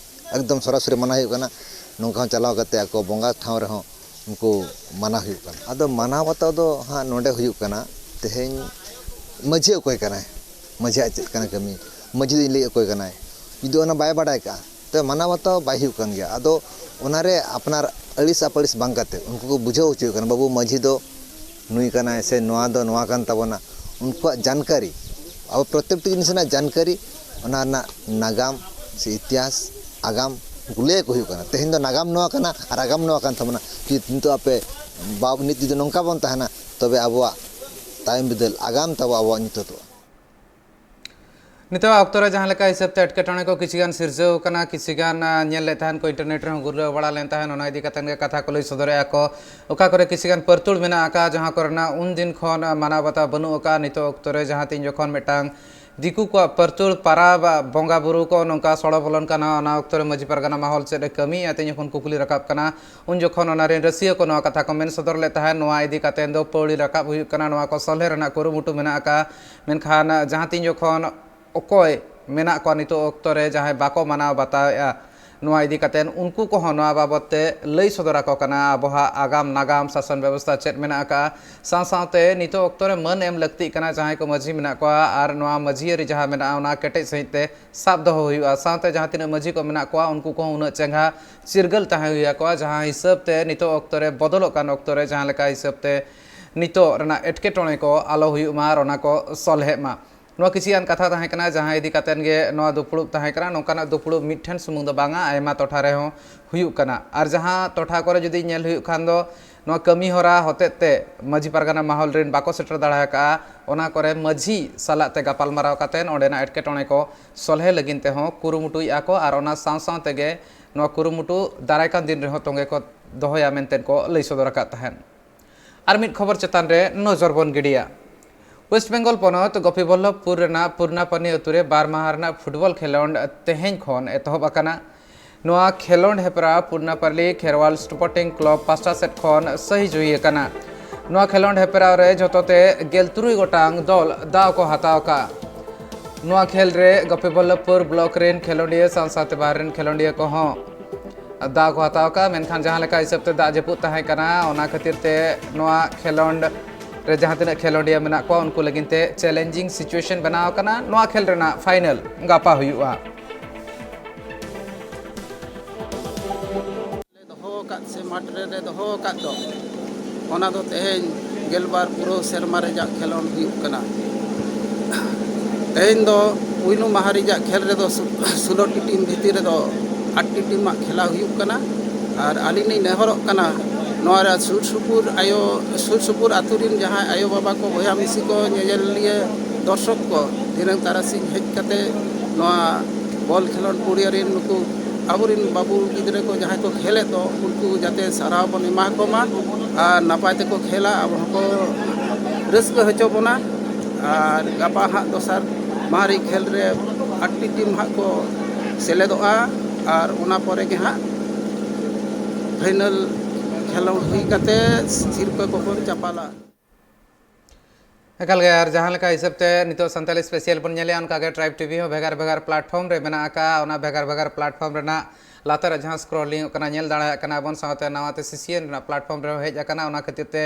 ᱮᱠᱫᱚᱢ ᱥᱚᱨᱟᱥᱚᱨᱤ ᱢᱟᱱᱟᱣ ᱦᱩᱭᱩᱜ ᱠᱟᱱᱟ᱾ ᱱᱚᱝᱠᱟ ᱦᱚᱸ ᱪᱟᱞᱟᱣ ᱠᱟᱛᱮ ᱟᱠᱚ ᱵᱚᱸᱜᱟ ᱴᱷᱟᱶ ᱨᱮᱦᱚᱸ ᱩᱱᱠᱩ ᱢᱟᱱᱟᱣ ᱦᱩᱭᱩᱜ ᱠᱟᱱᱟ᱾ ᱟᱫᱚ ᱢᱟᱱᱟᱣ ᱵᱟᱛᱟᱣ ᱫᱚ ᱦᱟᱸᱜ ᱱᱚᱰᱮ ᱦᱩᱭᱩᱜ ᱠᱟᱱᱟ, ᱛᱮᱦᱮᱧ ᱢᱟᱹᱡᱷᱤ ᱚᱠᱚᱭ ᱠᱟᱱᱟᱭ, ᱢᱟᱹᱡᱷᱤᱭᱟᱜ ᱪᱮᱫ ᱠᱟᱱᱟ ᱠᱟᱹᱢᱤ, ᱢᱟᱹᱡᱷᱤ ᱫᱚ ᱤᱧ ᱞᱟᱹᱭ ᱚᱠᱚᱭ ᱠᱟᱱᱟᱭ, ᱡᱩᱫᱤ ᱚᱱᱟ ᱵᱟᱭ ᱵᱟᱰᱟᱭ ᱠᱟᱜᱼᱟ, ᱛᱚᱵᱮ ᱢᱟᱱᱟᱣ ᱵᱟᱛᱟᱣ ᱵᱟᱭ ᱦᱩᱭᱩᱜ ᱠᱟᱱ ᱜᱮᱭᱟ᱾ ᱟᱫᱚ ᱚᱱᱟᱨᱮ ᱟᱯᱱᱟᱨ ᱟᱹᱲᱤᱥ ᱟᱯᱟᱹᱲᱤᱥ ᱵᱟᱝ ᱠᱟᱛᱮ ᱩᱱᱠᱩ ᱠᱚ ᱵᱩᱡᱷᱟᱹᱣ ᱦᱚᱪᱚᱭᱮᱫ ᱠᱟᱱᱟ, ᱵᱟᱹᱵᱩ ᱢᱟᱹᱡᱷᱤ ᱫᱚ ᱱᱩᱭ ᱠᱟᱱᱟᱭ ᱥᱮ ᱱᱚᱣᱟ ᱫᱚ ᱱᱚᱣᱟ ᱠᱟᱱ ᱛᱟᱵᱚᱱᱟ, ᱩᱱᱠᱩᱣᱟᱜ ᱡᱟᱱᱠᱟᱨᱤ, ᱟᱵᱚ ᱯᱨᱚᱛᱮᱠᱴᱤ ᱡᱤᱱᱤᱥ ᱨᱮᱱᱟᱜ ᱡᱟᱱᱠᱟᱨᱤ, ᱚᱱᱟ ᱨᱮᱱᱟᱜ ᱱᱟᱜᱟᱢ ᱥᱮ ᱤᱛᱤᱦᱟᱥ, ᱟᱜᱟᱢ, ᱩᱱᱠᱩ ᱞᱟᱹᱭ ᱟᱠᱚ ᱦᱩᱭᱩᱜ ᱠᱟᱱᱟ᱾ ᱛᱮᱦᱮᱧ ᱫᱚ ᱱᱟᱜᱟᱢ ᱱᱚᱣᱟ ᱠᱟᱱᱟ ᱟᱨ ᱟᱜᱟᱢ ᱱᱚᱣᱟ ᱠᱟᱱ ᱛᱟᱵᱚᱱᱟ᱾ ᱡᱩᱫᱤ ᱱᱤᱛᱚᱜ ᱟᱯᱮ ᱵᱟᱵ ᱱᱤᱛ ᱡᱩᱫᱤ ᱱᱚᱝᱠᱟ ᱵᱚᱱ ᱛᱟᱦᱮᱱᱟ, ᱛᱚᱵᱮ ᱟᱵᱚᱣᱟᱜ ᱛᱟᱭᱚᱢ ᱵᱤᱫᱟᱹᱞ ᱟᱜᱟᱢ ᱛᱟᱵᱚ ᱟᱵᱚᱣᱟᱜ ᱧᱩᱛᱟᱹᱛᱚᱜᱼᱟ᱾ ᱱᱤᱛᱚᱜ ᱚᱠᱛᱚ ᱨᱮ ᱡᱟᱦᱟᱸ ᱞᱮᱠᱟ ᱦᱤᱥᱟᱹᱵ ᱛᱮ ᱮᱴᱠᱮᱴᱚᱬᱮ ᱠᱚ ᱠᱤᱪᱷᱤ ᱜᱟᱱ ᱥᱤᱨᱡᱟᱹᱣ ᱠᱟᱱᱟ, ᱠᱤᱪᱷᱤ ᱜᱟᱱ, ᱟ, ᱧᱮᱞ ᱞᱮᱫ ᱛᱟᱦᱮᱱ ᱠᱚ, ᱤᱱᱴᱟᱨᱱᱮᱴ ᱨᱮᱦᱚᱸ ᱜᱩᱨᱞᱟᱹᱣ ᱵᱟᱲᱟ ᱞᱮᱱ ᱛᱟᱦᱮᱱ, ᱚᱱᱟ ᱤᱫᱤ ᱠᱟᱛᱮ ᱜᱮ ᱠᱟᱛᱷᱟ ᱠᱚ ᱞᱟᱹᱭ ᱥᱚᱫᱚᱨᱮᱫᱼᱟ ᱠᱚ᱾ ᱚᱠᱟ ᱠᱚᱨᱮ ᱠᱤᱪᱷᱤ ᱜᱟᱱ ᱯᱟᱹᱨᱛᱩᱞ ᱢᱮᱱᱟᱜ ᱟᱠᱟᱫ, ᱡᱟᱦᱟᱸ ᱠᱚᱨᱮᱱᱟᱜ ᱩᱱ ᱫᱤᱱ ᱠᱷᱚᱱ, ᱟ, ᱢᱟᱱᱟᱣ ᱵᱟᱛᱟᱣ ᱵᱟᱹᱱᱩᱜ ᱟᱠᱟᱫ, ᱱᱤᱛᱚᱜ ᱚᱠᱛᱚ ᱨᱮ ᱡᱟᱦᱟᱸ ᱛᱤᱱ ᱡᱚᱠᱷᱚᱱ ᱢᱤᱫᱴᱟᱝ ᱫᱤᱠᱩ ᱠᱚᱣᱟᱜ ᱯᱟᱹᱨᱛᱩᱞ ᱯᱟᱨᱟᱵᱽ, ᱟ, ᱵᱚᱸᱜᱟ ᱵᱩᱨᱩ ᱠᱚ ᱱᱚᱝᱠᱟ ᱥᱚᱲᱚ ᱵᱚᱞᱚᱱ ᱠᱟᱱᱟ, ᱚᱱᱟ ᱚᱠᱛᱚ ᱨᱮ ᱢᱟᱹᱡᱷᱤ ᱯᱟᱨᱜᱟᱱᱟ ᱢᱟᱦᱚᱞ ᱪᱮᱫ ᱮ ᱠᱟᱹᱢᱤᱭᱮᱫᱼᱟ, ᱛᱮᱦᱮᱧ ᱡᱚᱠᱷᱚᱱ ᱠᱩᱠᱞᱤ ᱨᱟᱠᱟᱵ ᱠᱟᱱᱟ, ᱩᱱ ᱡᱚᱠᱷᱚᱱ ᱚᱱᱟ ᱨᱮᱱ ᱨᱟᱹᱥᱤᱭᱟᱹ ᱠᱚ ᱱᱚᱣᱟ ᱠᱟᱛᱷᱟ ᱠᱚ ᱢᱮᱱ ᱥᱚᱫᱚᱨ ᱞᱮᱫ ᱛᱟᱦᱮᱸᱫ, ᱱᱚᱣᱟ ᱤᱫᱤ ᱠᱟᱛᱮ ᱫᱚ ᱯᱟᱹᱣᱲᱤ ᱨᱟᱠᱟᱵ ᱦᱩᱭᱩᱜ ᱠᱟᱱᱟ, ᱱᱚᱣᱟ ᱠᱚ ᱥᱚᱞᱦᱮ ᱨᱮᱱᱟᱜ ᱠᱩᱨᱩᱢᱩᱴᱩ ᱢᱮᱱᱟᱜ ᱟᱠᱟᱫᱼᱟ᱾ ᱢᱮᱱᱠᱷᱟᱱ ᱡᱟᱦᱟᱸ ᱛᱤᱱ ᱡᱚᱠᱷᱚᱱ ᱚᱠᱚᱭ ᱢᱮᱱᱟᱜ ᱠᱚᱣᱟ ᱱᱤᱛᱚᱜ ᱚᱠᱛᱚ ᱨᱮ ᱡᱟᱦᱟᱸᱭ ᱵᱟᱠᱚ ᱢᱟᱱᱟᱣ ᱵᱟᱛᱟᱣᱮᱫᱼᱟ, ᱱᱚᱣᱟ ᱤᱫᱤ ᱠᱟᱛᱮ ᱩᱱᱠᱩ ᱠᱚᱦᱚᱸ ᱱᱚᱣᱟ ᱵᱟᱵᱚᱫ ᱛᱮ ᱞᱟᱹᱭ ᱥᱚᱫᱚᱨ ᱟᱠᱚ ᱠᱟᱱᱟ, ᱟᱵᱚᱣᱟᱜ ᱟᱜᱟᱢ ᱱᱟᱜᱟᱢ ᱥᱟᱥᱚᱱ ᱵᱮᱵᱚᱥᱛᱷᱟ ᱪᱮᱫ ᱢᱮᱱᱟᱜ ᱟᱠᱟᱫᱼᱟ, ᱥᱟᱶ ᱥᱟᱶᱛᱮ ᱱᱤᱛᱚᱜ ᱚᱠᱛᱚ ᱨᱮ ᱢᱟᱹᱱ ᱮᱢ ᱞᱟᱹᱠᱛᱤᱜ ᱠᱟᱱᱟ ᱡᱟᱦᱟᱸᱭ ᱠᱚ ᱢᱟᱹᱡᱷᱤ ᱢᱮᱱᱟᱜ ᱠᱚᱣᱟ, ᱟᱨ ᱱᱚᱣᱟ ᱢᱟᱹᱡᱷᱤ ᱟᱹᱨᱤ ᱡᱟᱦᱟᱸ ᱢᱮᱱᱟᱜᱼᱟ ᱚᱱᱟ ᱠᱮᱴᱮᱡ ᱥᱟᱺᱦᱤᱡ ᱛᱮ ᱥᱟᱵ ᱫᱚᱦᱚ ᱦᱩᱭᱩᱜᱼᱟ᱾ ᱥᱟᱶᱛᱮ ᱡᱟᱦᱟᱸ ᱛᱤᱱᱟᱹᱜ ᱢᱟᱹᱡᱷᱤ ᱠᱚ ᱢᱮᱱᱟᱜ ᱠᱚᱣᱟ ᱩᱱᱠᱩ ᱠᱚᱦᱚᱸ ᱩᱱᱟᱹᱜ ᱪᱮᱸᱜᱷᱟ ᱪᱤᱨᱜᱟᱹᱞ ᱛᱟᱦᱮᱸ ᱦᱩᱭ ᱟᱠᱚᱣᱟ, ᱡᱟᱦᱟᱸ ᱦᱤᱥᱟᱹᱵ ᱛᱮ ᱱᱤᱛᱚᱜ ᱚᱠᱛᱚ ᱨᱮ ᱵᱚᱫᱚᱞᱚᱜ ᱠᱟᱱ ᱚᱠᱛᱚ ᱨᱮ ᱡᱟᱦᱟᱸ ᱞᱮᱠᱟ ᱦᱤᱥᱟᱹᱵ ᱛᱮ ᱱᱤᱛᱚᱜ ᱨᱮᱱᱟᱜ ᱮᱴᱠᱮᱴᱚᱬᱮ ᱠᱚ ᱟᱞᱚ ᱦᱩᱭᱩᱜ ᱢᱟ ᱟᱨ ᱚᱱᱟ ᱠᱚ ᱥᱚᱞᱦᱮᱜ ᱢᱟ᱾ ᱱᱚᱣᱟ ᱠᱤᱪᱷᱤ ᱜᱟᱱ ᱠᱟᱛᱷᱟ ᱛᱟᱦᱮᱸ ᱠᱟᱱᱟ, ᱡᱟᱦᱟᱸ ᱤᱫᱤ ᱠᱟᱛᱮᱫ ᱜᱮ ᱱᱚᱣᱟ ᱫᱩᱯᱲᱩᱵ ᱛᱟᱦᱮᱸ ᱠᱟᱱᱟ᱾ ᱱᱚᱝᱠᱟᱱᱟᱜ ᱫᱩᱯᱲᱩᱵ ᱢᱤᱫ ᱴᱷᱮᱱ ᱥᱩᱢᱩᱝ ᱫᱚ ᱵᱟᱝᱟ, ᱟᱭᱢᱟ ᱴᱚᱴᱷᱟ ᱨᱮᱦᱚᱸ ᱦᱩᱭᱩᱜ ᱠᱟᱱᱟ᱾ ᱟᱨ ᱡᱟᱦᱟᱸ ᱴᱚᱴᱷᱟ ᱠᱚᱨᱮ ᱡᱩᱫᱤ ᱧᱮᱞ ᱦᱩᱭᱩᱜ ᱠᱷᱟᱱ ᱫᱚ ᱱᱚᱣᱟ ᱠᱟᱹᱢᱤ ᱦᱚᱨᱟ ᱦᱚᱛᱮᱡ ᱛᱮ ᱢᱟᱹᱡᱷᱤ ᱯᱟᱨᱜᱟᱱᱟ ᱢᱟᱦᱚᱞ ᱨᱮᱱ ᱵᱟᱠᱚ ᱥᱮᱴᱮᱨ ᱫᱟᱲᱮ ᱟᱠᱟᱫᱼᱟ, ᱚᱱᱟ ᱠᱚᱨᱮ ᱢᱟᱹᱡᱷᱤ ᱥᱟᱞᱟᱜ ᱛᱮ ᱜᱟᱯᱟᱞᱢᱟᱨᱟᱣ ᱠᱟᱛᱮᱫ ᱚᱸᱰᱮᱱᱟᱜ ᱮᱴᱠᱮᱴᱚᱬᱮ ᱠᱚ ᱥᱚᱞᱦᱮ ᱞᱟᱹᱜᱤᱫ ᱛᱮᱦᱚᱸ ᱠᱩᱨᱩᱢᱩᱴᱩᱭᱮᱫᱼᱟ ᱠᱚ ᱟᱨ ᱚᱱᱟ ᱥᱟᱶ ᱥᱟᱶ ᱛᱮᱜᱮ ᱱᱚᱣᱟ ᱠᱩᱨᱩᱢᱩᱴᱩ ᱫᱟᱨᱟᱭ ᱠᱟᱱ ᱫᱤᱱ ᱨᱮᱦᱚᱸ ᱛᱚᱸᱜᱮ ᱠᱚ ᱫᱚᱦᱚᱭᱟ ᱢᱮᱱᱛᱮ ᱠᱚ ᱞᱟᱹᱭ ᱥᱚᱫᱚᱨ ᱟᱠᱟᱫ ᱛᱟᱦᱮᱸᱫ᱾ ᱟᱨ ᱢᱤᱫ ᱠᱷᱚᱵᱚᱨ ᱪᱮᱛᱟᱱ ᱨᱮ ᱱᱚᱡᱚᱨ ᱵᱚᱱ ᱜᱤᱰᱤᱭᱟ᱾ ᱳᱭᱮᱥᱴ ᱵᱮᱝᱜᱚᱞ ᱯᱚᱱᱚᱛ ᱜᱳᱯᱤᱵᱚᱞᱞᱚᱵᱷᱯᱩᱨ ᱨᱮᱱᱟᱜ ᱯᱩᱨᱱᱟᱯᱟᱱᱤ ᱟᱹᱛᱩ ᱨᱮ ᱵᱟᱨ ᱢᱟᱦᱟ ᱨᱮᱱᱟᱜ ᱯᱷᱩᱴᱵᱚᱞ ᱠᱷᱮᱞᱳᱸᱰ ᱛᱮᱦᱮᱧ ᱠᱷᱚᱱ ᱮᱛᱚᱦᱚᱵ ᱟᱠᱟᱱᱟ᱾ ᱱᱚᱣᱟ ᱠᱷᱮᱞᱳᱸᱰ ᱦᱮᱯᱨᱟᱣ ᱯᱩᱨᱱᱟᱯᱟᱞᱤ ᱠᱷᱮᱨᱣᱟᱞ ᱥᱯᱳᱨᱴᱤᱝ ᱠᱞᱟᱵᱽ ᱯᱟᱥᱴᱟ ᱥᱮᱫ ᱠᱷᱚᱱ ᱥᱟᱹᱦᱤ ᱡᱩᱦᱤ ᱟᱠᱟᱱᱟ᱾ ᱱᱚᱣᱟ ᱠᱷᱮᱞᱳᱸᱰ ᱦᱮᱯᱨᱟᱣ ᱨᱮ ᱡᱷᱚᱛᱚ ᱛᱮ ᱜᱮᱞ ᱛᱩᱨᱩᱭ ᱜᱚᱴᱟᱝ ᱫᱚᱞ ᱫᱟᱣ ᱠᱚ ᱦᱟᱛᱟᱣ ᱟᱠᱟᱫᱼᱟ᱾ ᱱᱚᱣᱟ ᱠᱷᱮᱞ ᱨᱮ ᱜᱳᱯᱤᱵᱚᱞᱞᱚᱵᱷᱯᱩᱨ ᱵᱞᱚᱠ ᱨᱮᱱ ᱠᱷᱮᱞᱳᱸᱰᱤᱭᱟᱹ ᱥᱟᱶ ᱥᱟᱶᱛᱮ ᱵᱟᱦᱨᱮ ᱨᱮᱱ ᱠᱷᱮᱞᱳᱸᱰᱤᱭᱟᱹ ᱠᱚᱦᱚᱸ ᱫᱟᱣ ᱠᱚ ᱦᱟᱛᱟᱣ ᱟᱠᱟᱫᱼᱟ᱾ ᱢᱮᱱᱠᱷᱟᱱ ᱡᱟᱦᱟᱸ ᱞᱮᱠᱟ ᱦᱤᱥᱟᱹᱵ ᱛᱮ ᱫᱟᱜ ᱡᱟᱹᱯᱩᱫ ᱛᱟᱦᱮᱸ ᱠᱟᱱᱟ, ᱚᱱᱟ ᱠᱷᱟᱹᱛᱤᱨ ᱛᱮ ᱱᱚᱣᱟ ᱠᱷᱮᱞᱳᱸᱰ ᱨᱮ ᱡᱟᱦᱟᱸ ᱛᱤᱱᱟᱹᱜ ᱠᱷᱮᱞᱳᱸᱰᱤᱭᱟᱹ ᱢᱮᱱᱟᱜ ᱠᱚᱣᱟ, ᱩᱱᱠᱩ ᱞᱟᱹᱜᱤᱫ ᱛᱮ ᱪᱮᱞᱮᱧᱡᱤᱝ ᱥᱤᱪᱩᱭᱮᱥᱚᱱ ᱵᱮᱱᱟᱣ ᱟᱠᱟᱱᱟ᱾ ᱱᱚᱣᱟ ᱠᱷᱮᱞ ᱨᱮᱱᱟᱜ ᱯᱷᱟᱭᱱᱮᱞ ᱜᱟᱯᱟ ᱦᱩᱭᱩᱜᱼᱟ᱾ ᱞᱮ ᱫᱚᱦᱚ ᱟᱠᱟᱫ ᱥᱮ ᱢᱟᱴᱷ ᱨᱮᱞᱮ ᱫᱚᱦᱚ ᱟᱠᱟᱫ ᱫᱚ, ᱚᱱᱟ ᱫᱚ ᱛᱮᱦᱮᱧ ᱜᱮᱞᱵᱟᱨ ᱯᱩᱨᱟᱹᱣ ᱥᱮᱨᱢᱟ ᱨᱮᱭᱟᱜ ᱠᱷᱮᱞᱳᱸᱰ ᱦᱩᱭᱩᱜ ᱠᱟᱱᱟ᱾ ᱛᱮᱦᱮᱧ ᱫᱚ ᱯᱩᱭᱞᱩ ᱢᱟᱦᱟ ᱨᱮᱭᱟᱜ ᱠᱷᱮᱞ ᱨᱮᱫᱚ ᱥᱩ-, ᱥᱳᱞᱳ ᱴᱤ ᱴᱤᱢ ᱵᱷᱤᱛᱤᱨ ᱨᱮᱫᱚ ᱟᱴ ᱴᱤ ᱴᱤᱢᱟᱜ ᱠᱷᱮᱞᱟ ᱦᱩᱭᱩᱜ ᱠᱟᱱᱟ᱾ ᱟᱨ ᱟᱹᱞᱤᱧ ᱞᱤᱧ ᱱᱮᱦᱚᱨᱚᱜ ᱠᱟᱱᱟ, ᱱᱚᱣᱟ ᱨᱮ ᱥᱩᱨ ᱥᱩᱯᱩᱨ ᱟᱭᱳ, ᱥᱩᱨ ᱥᱩᱯᱩᱨ ᱟᱹᱛᱩ ᱨᱮᱱ ᱡᱟᱦᱟᱸᱭ ᱟᱭᱳ ᱵᱟᱵᱟ ᱠᱚ, ᱵᱚᱭᱦᱟ ᱢᱤᱥᱤ ᱠᱚ, ᱧᱮᱧᱮᱞᱤᱭᱟᱹ ᱫᱚᱨᱥᱚᱠ ᱠᱚ ᱫᱷᱤᱱᱟᱹᱝ ᱛᱟᱨᱟᱥᱤᱧ ᱦᱮᱡ ᱠᱟᱛᱮ ᱱᱚᱣᱟ ᱵᱚᱞ ᱠᱷᱮᱞᱳᱸᱰ ᱯᱩᱲᱤᱭᱟᱹ ᱨᱮᱱ ᱱᱩᱠᱩ ᱟᱵᱚᱨᱮᱱ ᱵᱟᱹᱵᱩ ᱜᱤᱫᱽᱨᱟᱹ ᱠᱚ ᱡᱟᱦᱟᱸᱭ ᱠᱚ ᱠᱷᱮᱞᱮᱫ ᱫᱚ, ᱩᱱᱠᱩ ᱡᱟᱛᱮ ᱥᱟᱨᱦᱟᱣ ᱵᱚᱱ ᱮᱢᱟ ᱠᱚ ᱢᱟ ᱟᱨ ᱱᱟᱯᱟᱭ ᱛᱮᱠᱚ ᱠᱷᱮᱞᱟ, ᱟᱵᱚ ᱦᱚᱸᱠᱚ ᱨᱟᱹᱥᱠᱟᱹ ᱦᱚᱪᱚ ᱵᱚᱱᱟ᱾ ᱟᱨ ᱜᱟᱯᱟ ᱦᱟᱸᱜ ᱫᱚᱥᱟᱨ ᱢᱟᱦᱟ ᱨᱮ ᱠᱷᱮᱞ ᱨᱮ ᱟᱴ ᱴᱤ ᱴᱤᱢ ᱦᱟᱸᱜ ᱠᱚ ᱥᱮᱞᱮᱫᱚᱜᱼᱟ ᱟᱨ ᱚᱱᱟ ᱯᱚᱨᱮ ᱜᱮ ᱦᱟᱸᱜ ᱯᱷᱟᱭᱱᱟᱞ ᱠᱷᱮᱞᱳᱸᱰ ᱦᱩᱭ ᱠᱟᱛᱮ ᱥᱤᱨᱯᱟᱹ ᱠᱚᱵᱚᱱ ᱪᱟᱯᱟᱞᱟ᱾ ᱮᱠᱟᱞ ᱜᱮ, ᱟᱨ ᱡᱟᱦᱟᱸ ᱞᱮᱠᱟ ᱦᱤᱥᱟᱹᱵ ᱛᱮ ᱱᱤᱛᱚᱜ ᱥᱟᱱᱛᱟᱞᱤ ᱥᱯᱮᱥᱤᱭᱟᱞ ᱵᱚᱱ ᱧᱮᱞᱮᱜᱼᱟ, ᱚᱱᱠᱟ ᱜᱮ ᱴᱨᱟᱭᱤᱵᱽ ᱴᱤᱵᱷᱤ ᱦᱚᱸ ᱵᱷᱮᱜᱟᱨ ᱵᱷᱮᱜᱟᱨ ᱯᱞᱟᱴᱯᱷᱚᱨᱢ ᱨᱮ ᱢᱮᱱᱟᱜ ᱟᱠᱟᱫᱼᱟ᱾ ᱚᱱᱟ ᱵᱷᱮᱜᱟᱨ ᱵᱷᱮᱜᱟᱨ ᱯᱞᱟᱴᱯᱷᱚᱨᱢ ᱨᱮᱱᱟᱜ ᱞᱟᱛᱟᱨ ᱨᱮ ᱡᱟᱦᱟᱸ ᱥᱠᱨᱚᱞᱤᱝ ᱚᱜ ᱠᱟᱱᱟ, ᱧᱮᱞ ᱫᱟᱲᱮᱭᱟᱜ ᱠᱟᱱᱟ ᱵᱚᱱ, ᱥᱟᱶᱛᱮ ᱱᱟᱣᱟ ᱛᱮ ᱥᱤᱥᱤᱭᱮᱱ ᱨᱮᱱᱟᱜ ᱯᱞᱟᱴᱯᱷᱚᱨᱢ ᱨᱮᱦᱚᱸ ᱦᱮᱡ ᱟᱠᱟᱱᱟ᱾ ᱚᱱᱟ ᱠᱷᱟᱹᱛᱤᱨ ᱛᱮ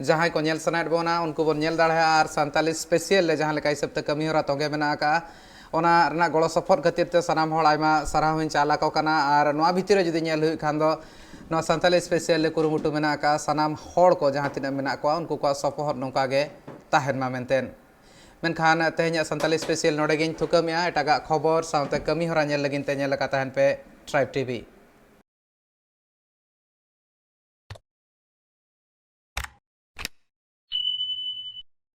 ᱡᱟᱦᱟᱸᱭ ᱠᱚ ᱧᱮᱞ ᱥᱟᱱᱟᱭᱮᱫ ᱵᱚᱱᱟ, ᱩᱱᱠᱩ ᱵᱚᱱ ᱧᱮᱞ ᱫᱟᱲᱮᱭᱟᱜᱼᱟ᱾ ᱟᱨ ᱥᱟᱱᱛᱟᱞᱤ ᱥᱯᱮᱥᱤᱭᱟᱞ ᱨᱮ ᱡᱟᱦᱟᱸ ᱞᱮᱠᱟ ᱦᱤᱥᱟᱹᱵ ᱛᱮ ᱠᱟᱹᱢᱤ ᱦᱚᱨᱟ ᱛᱚᱸᱜᱮ ᱢᱮᱱᱟᱜ ᱟᱠᱟᱫᱼᱟ, ᱚᱱᱟ ᱨᱮᱱᱟᱜ ᱜᱚᱲᱚ ᱥᱚᱯᱚᱦᱚᱫ ᱠᱷᱟᱹᱛᱤᱨ ᱛᱮ ᱥᱟᱱᱟᱢ ᱦᱚᱲ ᱟᱭᱢᱟ ᱥᱟᱨᱦᱟᱣ ᱦᱚᱸᱧ ᱪᱟᱞ ᱟᱠᱚ ᱠᱟᱱᱟ᱾ ᱟᱨ ᱱᱚᱣᱟ ᱵᱷᱤᱛᱤᱨ ᱨᱮ ᱡᱩᱫᱤ ᱧᱮᱞ ᱦᱩᱭᱩᱜ ᱠᱷᱟᱱ ᱫᱚ, ᱱᱚᱣᱟ ᱥᱟᱱᱛᱟᱞᱤ ᱥᱯᱮᱥᱤᱭᱟᱞ ᱨᱮ ᱠᱩᱨᱩᱢᱩᱴᱩ ᱢᱮᱱᱟᱜ ᱟᱠᱟᱫᱼᱟ, ᱥᱟᱱᱟᱢ ᱦᱚᱲ ᱠᱚ ᱡᱟᱦᱟᱸ ᱛᱤᱱᱟᱹᱜ ᱢᱮᱱᱟᱜ ᱠᱚᱣᱟ, ᱩᱱᱠᱩ ᱠᱚᱣᱟᱜ ᱥᱚᱯᱚᱦᱚᱫ ᱱᱚᱝᱠᱟ ᱜᱮ ᱛᱟᱦᱮᱱ ᱢᱟ ᱢᱮᱱᱛᱮ᱾ ᱢᱮᱱᱠᱷᱟᱱ ᱛᱮᱦᱮᱧᱟᱜ ᱥᱟᱱᱛᱟᱞᱤ ᱥᱯᱮᱥᱤᱭᱟᱞ ᱱᱚᱰᱮ ᱜᱤᱧ ᱛᱷᱩᱠᱟᱹᱢᱮᱜᱼᱟ᱾ ᱮᱴᱟᱜᱟᱜ ᱠᱷᱚᱵᱚᱨ ᱥᱟᱶᱛᱮ ᱠᱟᱹᱢᱤ ᱦᱚᱨᱟ ᱧᱮᱞ ᱞᱟᱹᱜᱤᱫ ᱛᱮ ᱧᱮᱞ ᱟᱠᱟ ᱛᱟᱦᱮᱱ ᱯᱮ ᱴᱨᱟᱭᱤᱵᱽ ᱴᱤᱵᱷᱤ᱾